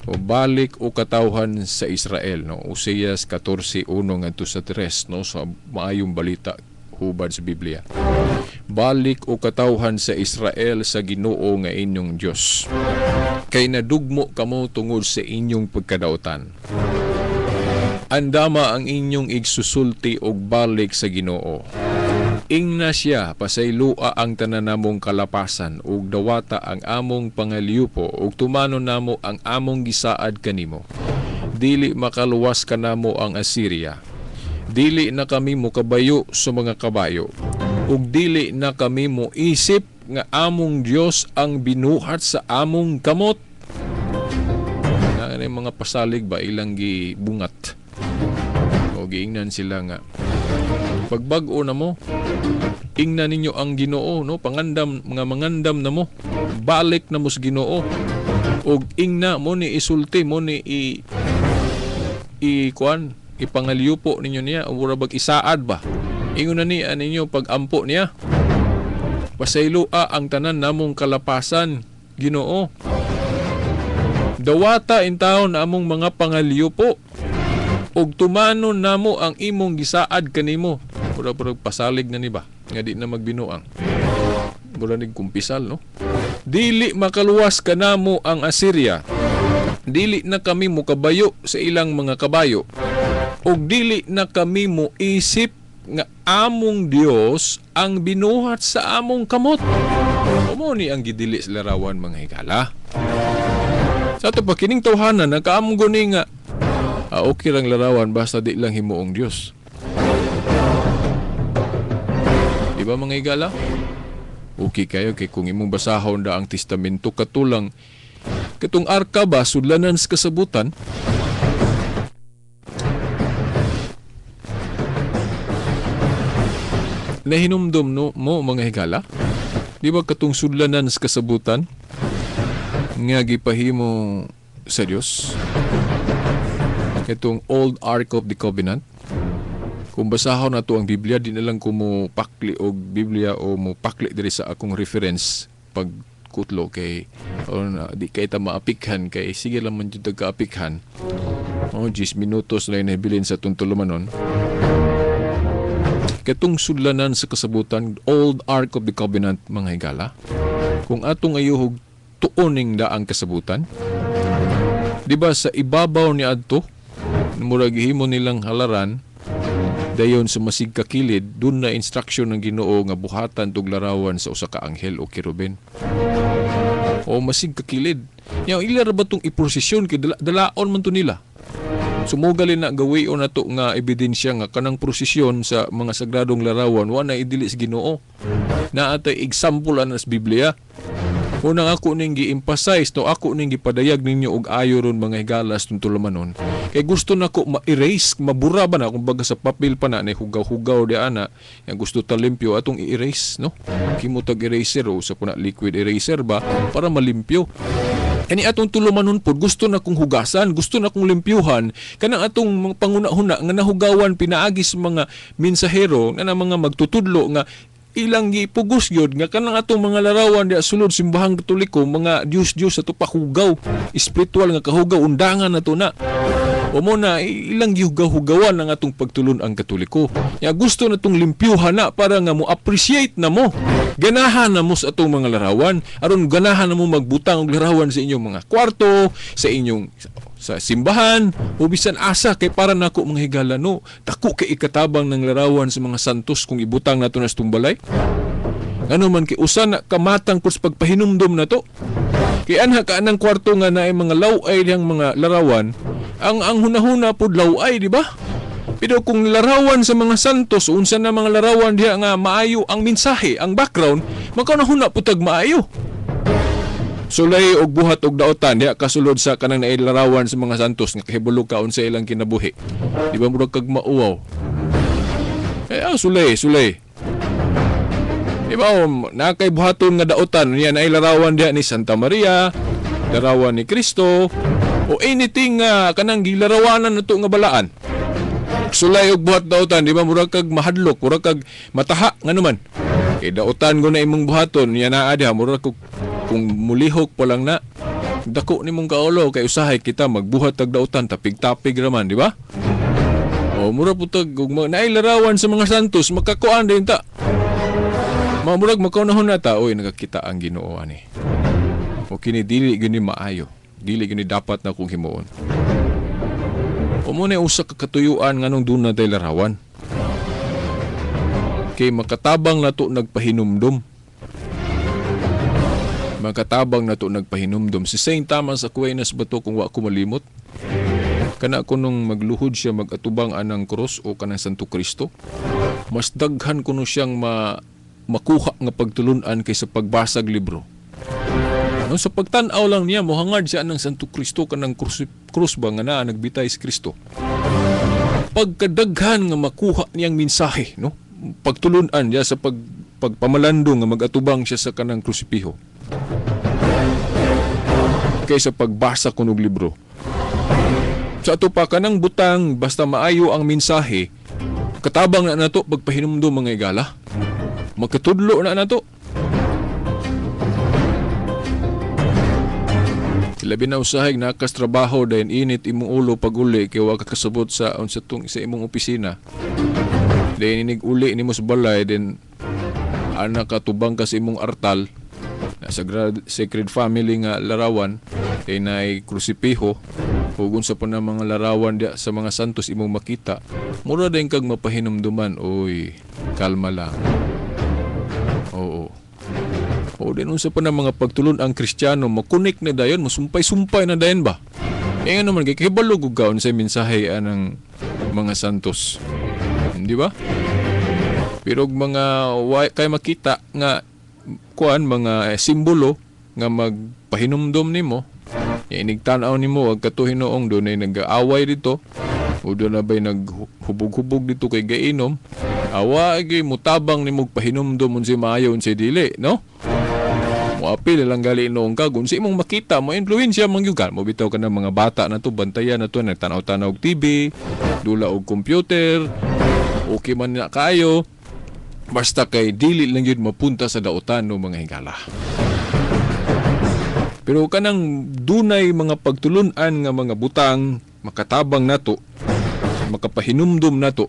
O balik o katawhan sa Israel, no, Oseas 14:1 ngadto sa 3, no, sa Maayong Balita hubad sa Biblia. Balik o katawhan sa Israel sa Ginoo nga inyong Dios. Kay nadugmo kamo tungod sa inyong pagkadautan. Andama ang inyong igsusulti og balik sa Ginoo. Ingna siya, pasaylua ang tanan namong kalapasan ug dawata ang among pangaliupo ug tumano namo ang among gisaad kanimo. Dili makaluwas kanamo ang Assyria. Dili na kami mokabayo sa mga kabayo. Ug dili na kami moisip nga among Dios ang binuhat sa among kamot. Nga mga pasalig ba ilang gibungat. O giingnan sila nga pagbag-o na mo, ingna ninyo ang Ginoo, no, pangandam mga mangandam na mo, balik na mo sa Ginoo. Og ingna mo ni isulti mo ni i kuan ipangaliupo ninyo niya, o mura bag isaad ba. Ingon na niya ninyo pagampo niya. Pasaylua ang tanan namong kalapasan, Ginoo. Dawata intawon na among mga pangaliupo og tumanon namo ang imong gisaad kanimo. Mura purag pasalig na ni ba nga di na magbinuang. Mura nig kumpisal, no? Dili makaluwas kanamo ang Assyria. Dili na kami mokabayo sa ilang mga kabayo. Og dili na kami moisip nga among Dios ang binuhat sa among kamot. Mao ni ang gidili sa larawan, mga higala. Sa ato pa kining tawhanan nakaamong guni nga okay lang larawan basta di lang himuong Dios. Di ba, mga higala? Okay kayo kay kung imong basahon da ang testamento katulang katong arka ba sudlanan sa kasabutan. Nahinumdum no mo, mga higala? Di ba katong sudlanan sa kasabutan nga gipahimo sa Dios? Itong Old Ark of the Covenant. Kung basahon nato ang Biblia, di na lang ko mo pakli og Biblia o mo pakli diri sa akong reference pag kutlo kay o na, di kay ta maapikhan kay sige lang man jud kaapikhan. Oh, 10 minutos na inhibilin sa tuntulumanon. Katong sudlanan sa kasabutan, Old Ark of the Covenant, mga higala. Kung atong ayuhog tuoning daang kasabutan, di ba sa ibabaw ni adto murag himo nilang halaran, dayon sa masig kakilid dun na instruction ng Ginoo nga buhatan tug larawan sa usa ka anghel o kerubin. O masig kakilid. Nya ila ra ba tong iprosesyon kay dalaon man to nila. Sumugalin na gawion nato nga ebidensya nga kanang prosesyon sa mga sagradong larawan wa na idili sa Ginoo. Naa tay example ana sa Biblia. Unang ako ning gi-emphasize no, ako ning gipadayag ninyo og ayo ron, mga higalas, tuntulumanon. Kay gusto nako ma-erase, mabura ba na kumbaga sa papel pa na hugaw-hugaw di ana, yang gusto ta limpyo atong i-erase, no. Kimutag eraser o sa kuna liquid eraser ba para malimpyo. Kani atong tulumanon pod gusto na kong hugasan, gusto na kong limpyuhan kanang atong mga panguna-huna nga nahugawan pinaagi sa mga mensahero nga na mga magtutudlo nga ilang gipugos gyud nga kanang atong mga larawan diha sulod simbahang Katoliko, mga Diyos-Diyos ato pahugaw, espiritual nga kahugaw, undangan nato na. O mo na ilang gihugaw-hugawan ang atong pagtulon ang Katoliko. Ya gusto na tong limpyuhan na para nga mo appreciate na mo. Ganahan na mo sa atong mga larawan, aron ganahan na mo magbutang og larawan sa inyong mga kwarto, sa inyong sa simbahan, o bisan asa kay para nako mga higala no. Dako kay ikatabang ng larawan sa mga santos kung ibutang nato na sa tumbalay. Ano man kay usa na kamatang kus pagpahinumdom na to. Kay anha ka anang kwarto nga naay mga law-ay diyang mga larawan, ang hunahuna pod law-ay, di ba? Pero kung larawan sa mga santos, unsa na mga larawan diha nga maayo ang mensahe, ang background, magkaunahuna pud tag maayo. Sulay og buhat og daotan diha kasulod sa kanang naay larawan sa mga santos nga kahibalo ka unsa ilang kinabuhi. Di ba murag kag mauwaw? Sulay, sulay. Di ba, nakay buhaton nga daotan niya naay larawan diha ni Santa Maria, larawan ni Kristo, o anything nga kanang gilarawanan nato nga balaan. Sulay og buhat daotan, di ba murag kag mahadlok, murag kag mataha nganuman. Kay daotan ko na imong buhaton niya naa diha murag kung mulihok pa lang na dako nimong kaulo kay usahay kita magbuhat tag daotan tapig-tapig ra man, di ba? O murag pud tag naay larawan sa mga santos makakuan din ta. Mamurag makaunahon na ta, oy nagakita ang Ginoo ani. O kini dili gyud ni maayo, dili gyud ni dapat na kung himuon. O mo na usa ka katuyuan nganong duna tay larawan. Kay makatabang nato nagpahinumdum. Makatabang nato nagpahinumdum. Si Saint Thomas Aquinas ba to kung wa ko malimot? Kana kunong magluhod siya magatubang anang krus o kanang Santo Kristo, mas daghan kuno siyang makuha nga pagtulunan kaysa pagbasag libro. No, sa pagtan-aw lang niya, mohangad siya ng Santo Kristo kanang krus ba nga naa nagbitay si Kristo. Pagkadaghan nga makuha niyang mensahe, no? Pagtulunan niya sa pagpamalandong nga magatubang siya sa kanang krusipiho kaysa pagbasa kunog libro. Sa ato pa kanang butang basta maayo ang mensahe, katabang na nato pagpahinumdum mga igala. Magkatudlo na nato. Labi na usahay nakas trabaho dayon init imong ulo pag uli kay wa ka kasabot sa unsa tung sa imong opisina. Dayon inig uli nimo sa balay then ana katubang ka sa imong artal sa Sacred Family nga larawan kay naay krusipiho ug unsa pa na mga larawan diya sa mga santos imong makita. Mura dayon kag mapahinumduman, oy, kalma lang. Oo. O din unsa pa na mga pagtulon ang Kristiyano, makunik na dayon, masumpay-sumpay na dayon ba? E nga naman, kay kahibalo og kaon sa mensahe anang mga santos. Di ba? Pero mga kay makita nga kuan mga simbolo nga magpahinumdom nimo, inigtan-aw nimo ag kato hinuong dunay nag-aaway dito o doon na ba'y naghubog-hubog dito kay gainom, awa gyud mutabang nimo pahinumdom unsay maayo unsay dili, no? Moapil lang gali noong ka kung imong makita mo influensya man gyud ka. Mo bitaw ka ng mga bata na to, bantayan na to, nagtanaw-tanaw og TV, dula og computer, okay man na kaayo. Basta kay dili lang gyud mapunta sa daotan no mga higala. Pero kanang dunay mga pagtulun-an nga mga butang makatabang nato, makapahinumdum nato,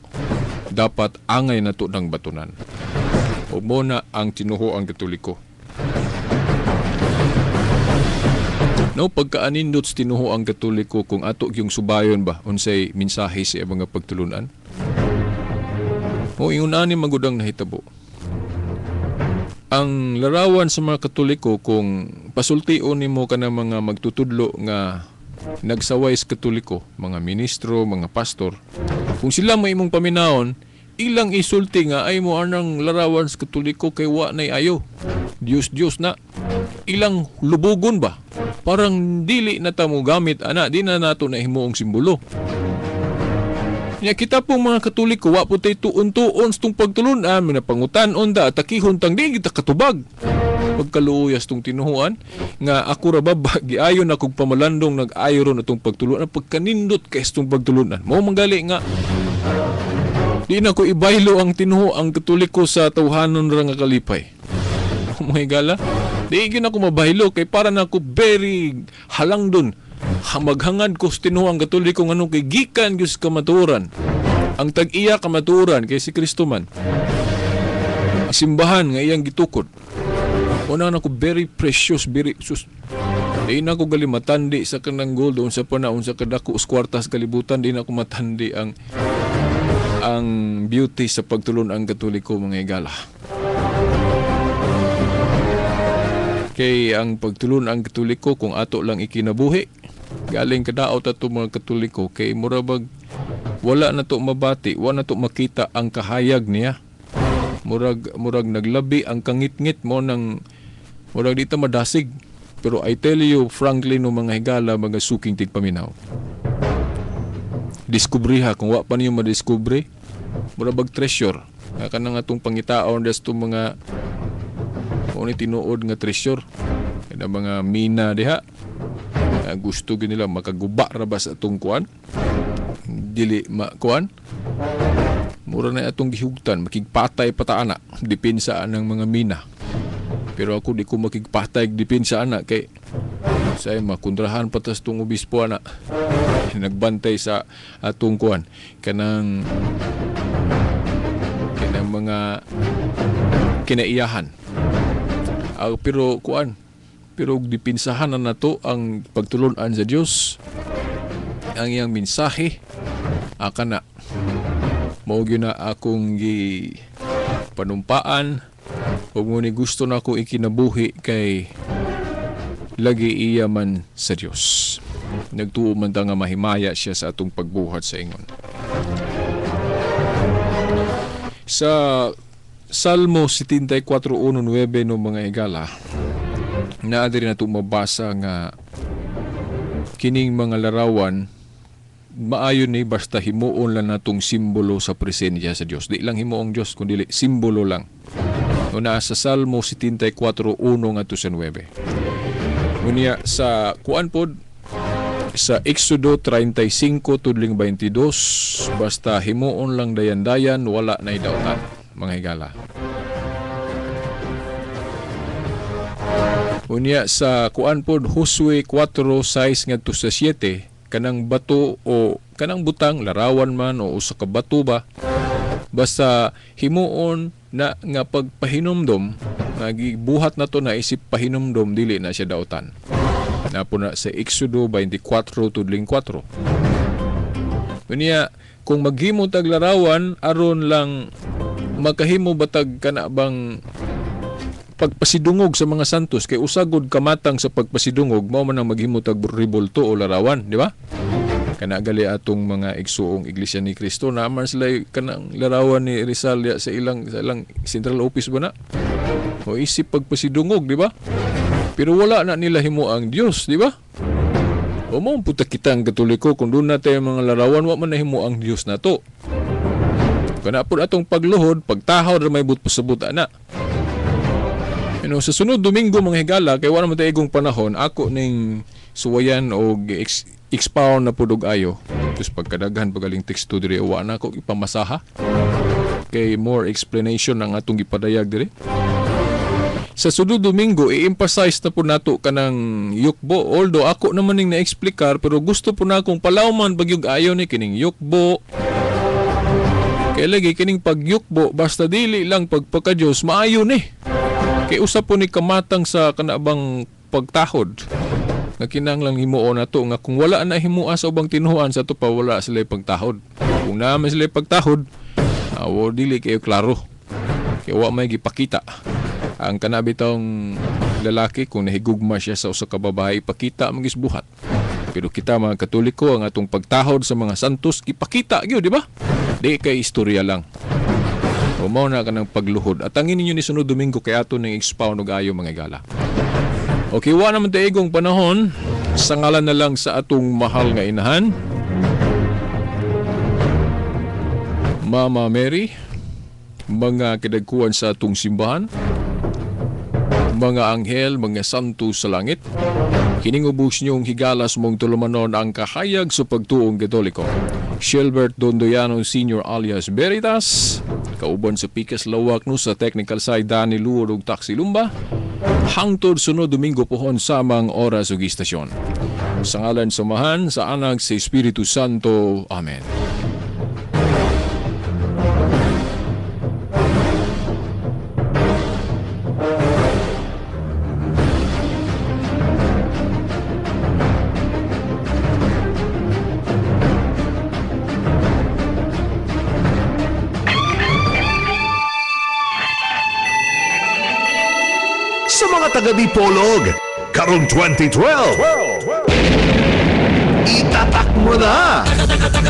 dapat angay nato ng batunan. O mo na ang tinuho ang Katoliko. No, pagkaanindot sa tinuho ang Katoliko kung ato yung subayon ba unsay mensahe sa mga pagtulunan. O ingon ani magudang nahitabo. Ang larawan sa mga Katoliko kung pasultion nimo kanang mga magtutudlo nga nagsaway sa Katoliko, mga ministro, mga pastor, kung sila mo imong paminahon, ilang isulti nga ay mo anang larawan sa Katoliko kay wa nay ayo. Diyos Diyos na. Ilang lubugon ba? Parang dili na ta mo gamit ana, di na nato na himuong simbolo. Nya kita pong mga Katoliko wa po tay tuon-tuon sa tong pagtulunan, minapangutan-on da, atakihon tang di kita katubag. Pagkaluoyas tong tinuhuan nga ako ra ba giayon na kog pamalandong nag-ayo ron atong pagtulunan, pagkanindot kay tong pagtulunan. Mao manggali nga di na ko ibaylo ang tinuho ang Katoliko sa tawhanon ra nga kalipay. Mga higala, di gyud ako mabaylo kay para na ako very halang dun. Maghangad ko sa tinuo ang Katoliko nganong kay gikan gyud sa kamatuoran. Ang tag-iya kamatuoran kay si Kristo man. Ang simbahan nga iyang gitukod. Una na ko very precious, very sus. Di na ko gali matandi sa kanang gold unsa pa na unsa kadako sa kwarta sa kalibutan, di na ko matandi ang beauty sa pagtulon ang Katoliko, mga higala. Kay ang pagtulon ang Katoliko kung ato lang ikinabuhi, galing kadaot ato mga Katoliko kay murabag wala na to mabati, wala na to makita ang kahayag niya. Murag naglabi ang kangitngit mo ng murag di ta madasig. Pero I tell you frankly no mga higala, mga suking tigpaminaw, diskubriha kung wa pa niyo madiskubre, murag treasure nga kanang atong pangitaon des to mga kung tinuod nga treasure kana mga mina diha. Gusto gyud nila makaguba ra ba sa atong kuan, dili makuan, mura na atong gihugtan, makigpatay pa ta ana depensa anang mga mina. Pero ako di ko makigpatay depensa ana kay say makontrahan pa tas tong obispo ana nagbantay sa atong kuan kanang mga kinaiyahan. Pero kuan, pero dipinsahan na nato ang pagtulon-an sa Dios, ang iyang mensahe akana mao gyud na akong gi panumpaan ug ngunit gusto na ako ikinabuhi kay lagi iya man sa Dios. Nagtuo man ta nga mahimaya siya sa atong pagbuhat sa ingon. Sa Salmo 74:1-9 no mga higala, naa diri nato mabasa nga kining mga larawan maayo ni basta himuon lang natong simbolo sa presensya sa Dios. Di lang himuong Dios kundi simbolo lang. No naa sa Salmo 74:1 ngadto sa 9. Unya sa kuan pod sa Exodo 35:22, basta himuon lang dayan-dayan, wala nay dautan, mga higala. Unya sa kuan pod Josue 4:6 ngadto sa 7, kanang bato o kanang butang larawan man o usa ka bato ba, basta himuon na nga pagpahinumdom, nga gibuhat na to na isip pahinumdom, dili na siya dautan. Napo na sa Exodo 24:4. Unya kung maghimo tag larawan aron lang makahimo batag kana bang pagpasidungog sa mga santos, kay usagod kamatang sa pagpasidungog mao man ang maghimo tag ribulto o larawan, di ba? Kana gali atong mga igsuong Iglesia ni Cristo naman sila kanang larawan ni Rizal ya sa ilang central office ba na? O isip pagpasidungog, di ba? Pero wala na nila himo ang Dios, di ba? O mo puta kita ang Katoliko kung doon na tayo mga larawan, wa man na himo ang Dios na to. Kana pud atong pagluhod, pagtahaw ra may but pasabot ana. You know, sa sunod Domingo mga higala, kay wala man tayo igong panahon, ako ning suwayan og expound na pud og ayo. Tapos pagkadaghan pagaling teksto diri, wa na ako ipamasaha. Kay more explanation ang atong gipadayag diri. Sa sunod Domingo, i-emphasize na po nato kanang yukbo. Although ako naman ning na-explikar, pero gusto po na akong palawman bagyog ayo ni kining yukbo. Kay lagi kining pagyukbo, basta dili lang pagpaka-Diyos, maayo ni. Kay usa po ni kamatang sa kanabang pagtahod nga kinahanglang himuon nato nga kung wala na himua sa ubang tinuan sa ato pa, wala sila pagtahod. Kung naa man sila pagtahod, awo dili kayo klaro. Kay wa may gipakita. Ang kanabi tong lalaki kung nahigugma siya sa usa ka babae, ipakita ang gisbuhat. Pero kita mga Katoliko, ang atong pagtahod sa mga santos ipakita gyud, di ba? Di kay istorya lang. O mao na kanang pagluhod. At angin ninyo ni sunod Domingo kay ato ning expound og ayo mga higala. Okay, wa naman tayo igong panahon. Sa ngalan na lang sa atong mahal nga inahan, Mama Mary, mga kidagkuan sa atong simbahan, Mga anghel, mga santo sa langit, kiningubos niyong higalas mong tulumanon ang kahayag sa pagtuong Katoliko. Shilbert Dondoyano Sr. alias Veritas, kauban sa Pikas Lawak no sa technical side Danny Luor ug Taxi Lumba, hangtod sunod Domingo pohon samang oras ug istasyon. Sa ngalan sa Amahan, sa Anak, sa Espiritu Santo. Amen. Sa mga taga Dipolog, karong 2012, itatak mo na!